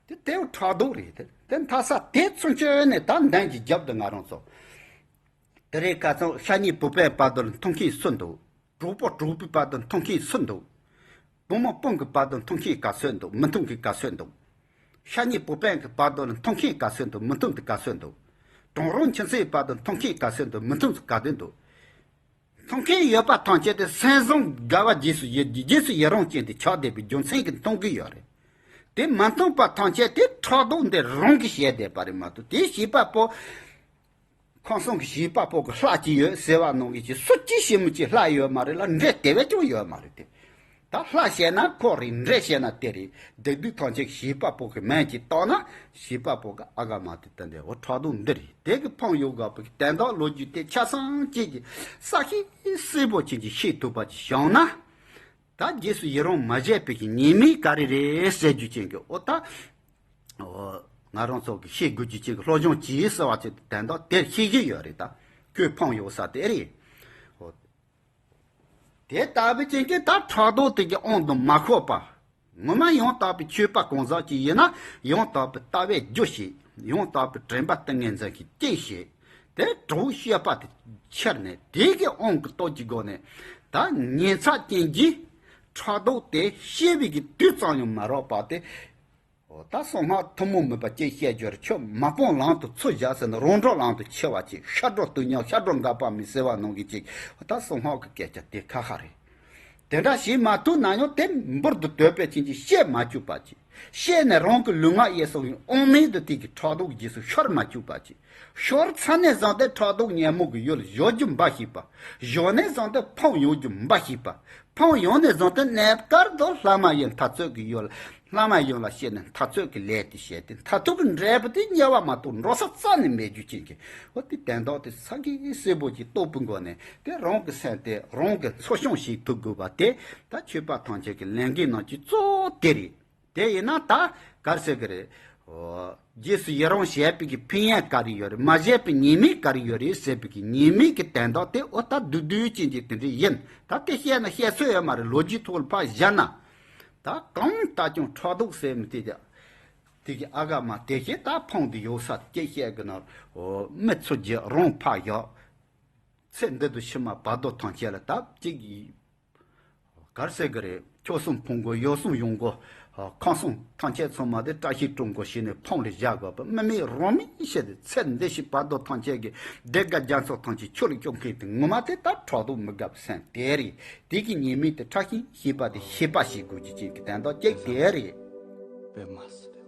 དེ་དེའུ་ཕྲག་དོག་རེད་དེ། དེ་མཐའ་ས་དེ་ཚུན་ཆད་ནས་ད་མདུན་གྱི་རྒྱབ་ཏུ་ང་རང་ཚོ། དེ་རིང་ཁ་སང་ཤ་ཉེ་བུ་སྤུན་བར་དུ་ལ་མཐུན་རྐྱེན་སུ་འདུག་གྲོགས་པོ་གྲོགས་པོའི་བར་དུ་མཐུན་རྐྱེན་སུ་འདུག་བུ་མོ་སྤུན་གྱི་བར་དུ་མཐུན་རྐྱེན་ག་ཚོད་འདུག་མི་མཐུན་གྱི་ག་ཚོད་འདུག་ཤ་ཉེ་བུ་སྤུན་གྱི་བར་དུ་ལ་མཐུན་རྐྱེན་ག་ཚོད་འདུག་མི་མཐུན་གྱི་ག་ཚོད་འདུག་གྲོང་རོང་ཁྱིམ་མཚེས་བར་དུ་མཐུན་རྐྱེན་ག་ཚོད་འདུག་མི་མཐུན་གྱི་ག་དོན་འདུག་མཐུན་རྐྱེན་ཡོད་པ་ཐམས་ཅད་དེ་སེམས་བཟང་དགའ་བ་རྗེས་སུ་ཡི་རྗེས་སུ་ཡི་རང་ཅན་དེ་ཆགས་བསྡད་པའི་རྒྱུ་མཚན་གྱིས་མཐུན་གྱི་ཡོད་རེད། དེ་མ་མཐུན་པ་ཐམས་ཅད་དེ་ཕྲག་དོག་འདི་རང་གིས་བྱས་བསྡད་པ་རེད་མ་གཏོགས་དེ་བྱིས་པ་པོ། ཁམས་གསུམ་གྱི་བྱིས་པ་པོ་གི་ལྷ་གཅིག་ཡོད་ཟེར་བ་ནང་གི་ཅིག་སུ་གཅིག་ཞིག་མི་གཅིག་ལྷ་ཡོད་མ་རེད་ལ་འདྲེ་དེ་བས་ཀྱང་ཡོད་མ་རེད་དེ། ད་ལྷ་བཤད་ན་ཁོ་རེད། འདྲེ་བཤད་ན་དེ་རེད། སྡིག་སྡུག་ཐམས་ཅད་བྱིས་པ་པོ་གི་མིང་གཅིག་བཏགས་ན་བྱིས་པ་པོ་གི་ཨ་ག་མ་དེ་ད་འདྲེ་འོ་ཕྲག་དོག་འདི་རེད། དེ་གི་ཕམ་ཡོད་དགོས་པ་གི་དོན་དག་ལོ་རྒྱུས་དེ་ཆ་ཚང་གཅིག་གི་ས་ཤིང་གསལ་པོ་ཅན་གྱི་ཤེས་ཐུབ་པ་ཅིག་བྱུང་ན། ད་རྗེས་སུ་ཡི་རང་མ་བྱས་པའི་གི་ཉེས་དམིགས་ག་རེ་རེད་ཟེར་རྒྱུ་ཅན་གྱི་འོ་ད། འོ། ང་རང་ཚོ་གི་ཤེས་དགོས་རྒྱུ་ཅན་གྱི་སློབ་སྦྱོང་བྱེད་ཟེར་བ་ཅིག་དོན་དག་དེར་ཤེས་ཀྱི་ཡོད་རེད་ད། ཁོས་ཕམ་ཡོད་ས་དེ་རེད། འོ། དེ་ལྟ་བུ་ཅན་གྱི་ད་ཕྲག་དོག་དེ་གི་དབང་དུ་མ་ཤོར་བ། ངོ་མ་ཡང་དག་པའི་ཆོས་པ་གང་ཟག་ཅིག་ཡིན་ན་ཡང་དག་པའི་ལྟ་བའི་རྒྱུ་ཞིག་ཡང་དག་པའི་དྲན་པ་ཏིང་ངེ་འཛིན་གྱི་རྐྱེན་ཞིག་དེ་གྲོགས་སྤྱོད་པ་དེ་ཁྱེར་ནས་དེ་གི་དབང་གི་སྟོབས་ཀྱི་སྒོ་ནས་ད་ཉེན་ཚབས་ཅན་གྱི་ཕྲག་དོག་དེ་ཤེས་པའི་གི་དུས་ཙམ་ཡང་མ་རག་པ་དེ། འོ་ད་གསང་སྔགས་ཐུན་མོང་མིན་པ་ཅིག་བཤད་རྒྱུར་ཁྱོད་མ་སྤངས་ལམ་དུ་ཚུར་བཞག་ཟེར་ན་རང་གྲོལ་ལམ་དུ་ཁྱེར་བ་ཅིག་ཤར་གྲོལ་སྟོང་ཉིད་ཤར་གྲོལ་འགག་པ་མིན་ཟེར་བ་ནང་གི་ཅིག་ད་གསང་སྔགས་ཀྱི་སྐད་ཆ་དེ་ཁ་ཁ་རེད། དེ་འདྲ་བྱེད་མ་ཐུབ་ན་ཡང་དེ་འབུར་དུ་དོད་པའི་ཅན་གྱིས་བཤད་མ་བཅུག་པ་ཅིག་བཤད་ནས་རང་གི་ལུས་ངག་ཡིད་གསུམ་གྱི་དབང་མེད་དུ་དེ་གི་ཕྲག་དོག་རྗེས་སུ་ཤོར་མ་བཅུག་པ་ཅིག་ཤོར་ཚར་ནས་བཟུང་སྟེ་ཕྲག་དོག་ཉོན་མོངས་ཀྱི་ཡུལ་བཞག་རྒྱུ་འབའ་ཞིག་པ། བཞག་ནས་བཟུང་སྟེ་ཕམ་ཡོང་རྒྱུ་འབའ་ཞིག་པ། ཕམ་ཡོང་ནས་བཟུང་སྟེ་གནས་སྐབས་དུ་ལྷ་མ་ཡིན་འཐབ་རྩོད་ཀྱི་ཡུལ། ལྷ་མ་ཡིན་ལ་བཤད་ནས་འཐབ་རྩོད་ཀྱི་ལས་དེ་བྱས་ཏེ་མཐར་ཐུག་གི་འབྲས་བུ་དེ་དམྱལ་བ་མ་གཏོགས་འགྲོ་ས་རྩ་ནས་མེད་རྒྱུ་ཅན་གྱི་འོ་དེ་དོན་དག་དེ་ས་གི་གསལ་པོ་ཅིག་རྟོགས་པའི་སྒོ་ནས་དེ་རང་གི་སེམས་དེ་རང་གི་འཚོ་སྐྱོང་བྱེད་ཐུབ་དགོས་པ་དེ་ད་ཆོས་པ་ཐམས་ཅད་ཀྱི་ལས་འགན་ནང་གི་གཙོ་བོ་དེ་རེད། དེ་ཡིན་ན་ད་ག་རེ་ཟེར་གི་རེད། འོ། རྗེས་སུ་ཡི་རང་བྱས་པའི་གི་ཕན་ཡོན་ག་རེ་ཡོད་རེད། མ་བྱས་པའི་ཉེས་དམིགས་ག་རེ་ཡོད་རེད་ཟེར་བའི་གི་ཉེས་དམིགས་ཀྱི་དོན་དག་དེ་འོ་ད་བསྡུས་བསྡུས་ཅན་གྱི་དེ་འདྲ་ཡིན། ད་དེ་བཤད་ན་བཤད་ཚོད་ཡོད་མ་རེད། ལོ་རྒྱུས་ཐོག་ལ་ཕར་བཞག་ན། ད་གང་ལྟར་ཀྱང་ཕྲག་དོག་ཟེར་མི་དེ་དེ་གི་ཨ་ག་མ་དེ་བཞིན་ད་ཕམ་དེ་ཡོད་ས་དེ་བཤད་གི་ན། འོ། མི་ཚོ་རྒྱུ་རང་ཕར་བཞག་ཚེ་འདི་དུ་ཕྱི་མ་བར་དོ་ཐམས་ཅད་ལ་ད་གཅིག་གི་གར་སེ་གི་རེད། ཁྱོད་སུན་ཕུང་གོ་ཡོ་སུན་ཡོང་གོ། ཁང་སུན་ཐམས་ཅད་ཚང་མ་དེ་བཀྲ་ཤིས་སྒྲོན་གོ་ཞིག་ནས་ཕུང་ལ་བཞག་གོ་པ་མི་མེད་རང་མེད་ཤེས་ཏེ། ཚེ་འདི་ཕྱི་བར་དོ་ཐམས་ཅད་ཀྱི་བདེ་དགའ་རྒྱ་མཚོ་ཐམས་ཅད་ཁྱོད་ལ་སྐྱོང་མཁན་དེ་ངོ་མ་དེ་ད་ཕྲག་དོག་མི་དགའ་བ་སེམས་དེ་རེད། དེ་གི་ཉེས་དམིགས་དེ་ཕྲ་ཞིང་ཤེས་པ་དེ་ཤེས་པ་ཞིག་དགོས་ཀྱི་ཅིག་གི་དན་རྟགས་གཅིག་དེ་རེད། པའི་མ་སྲིད་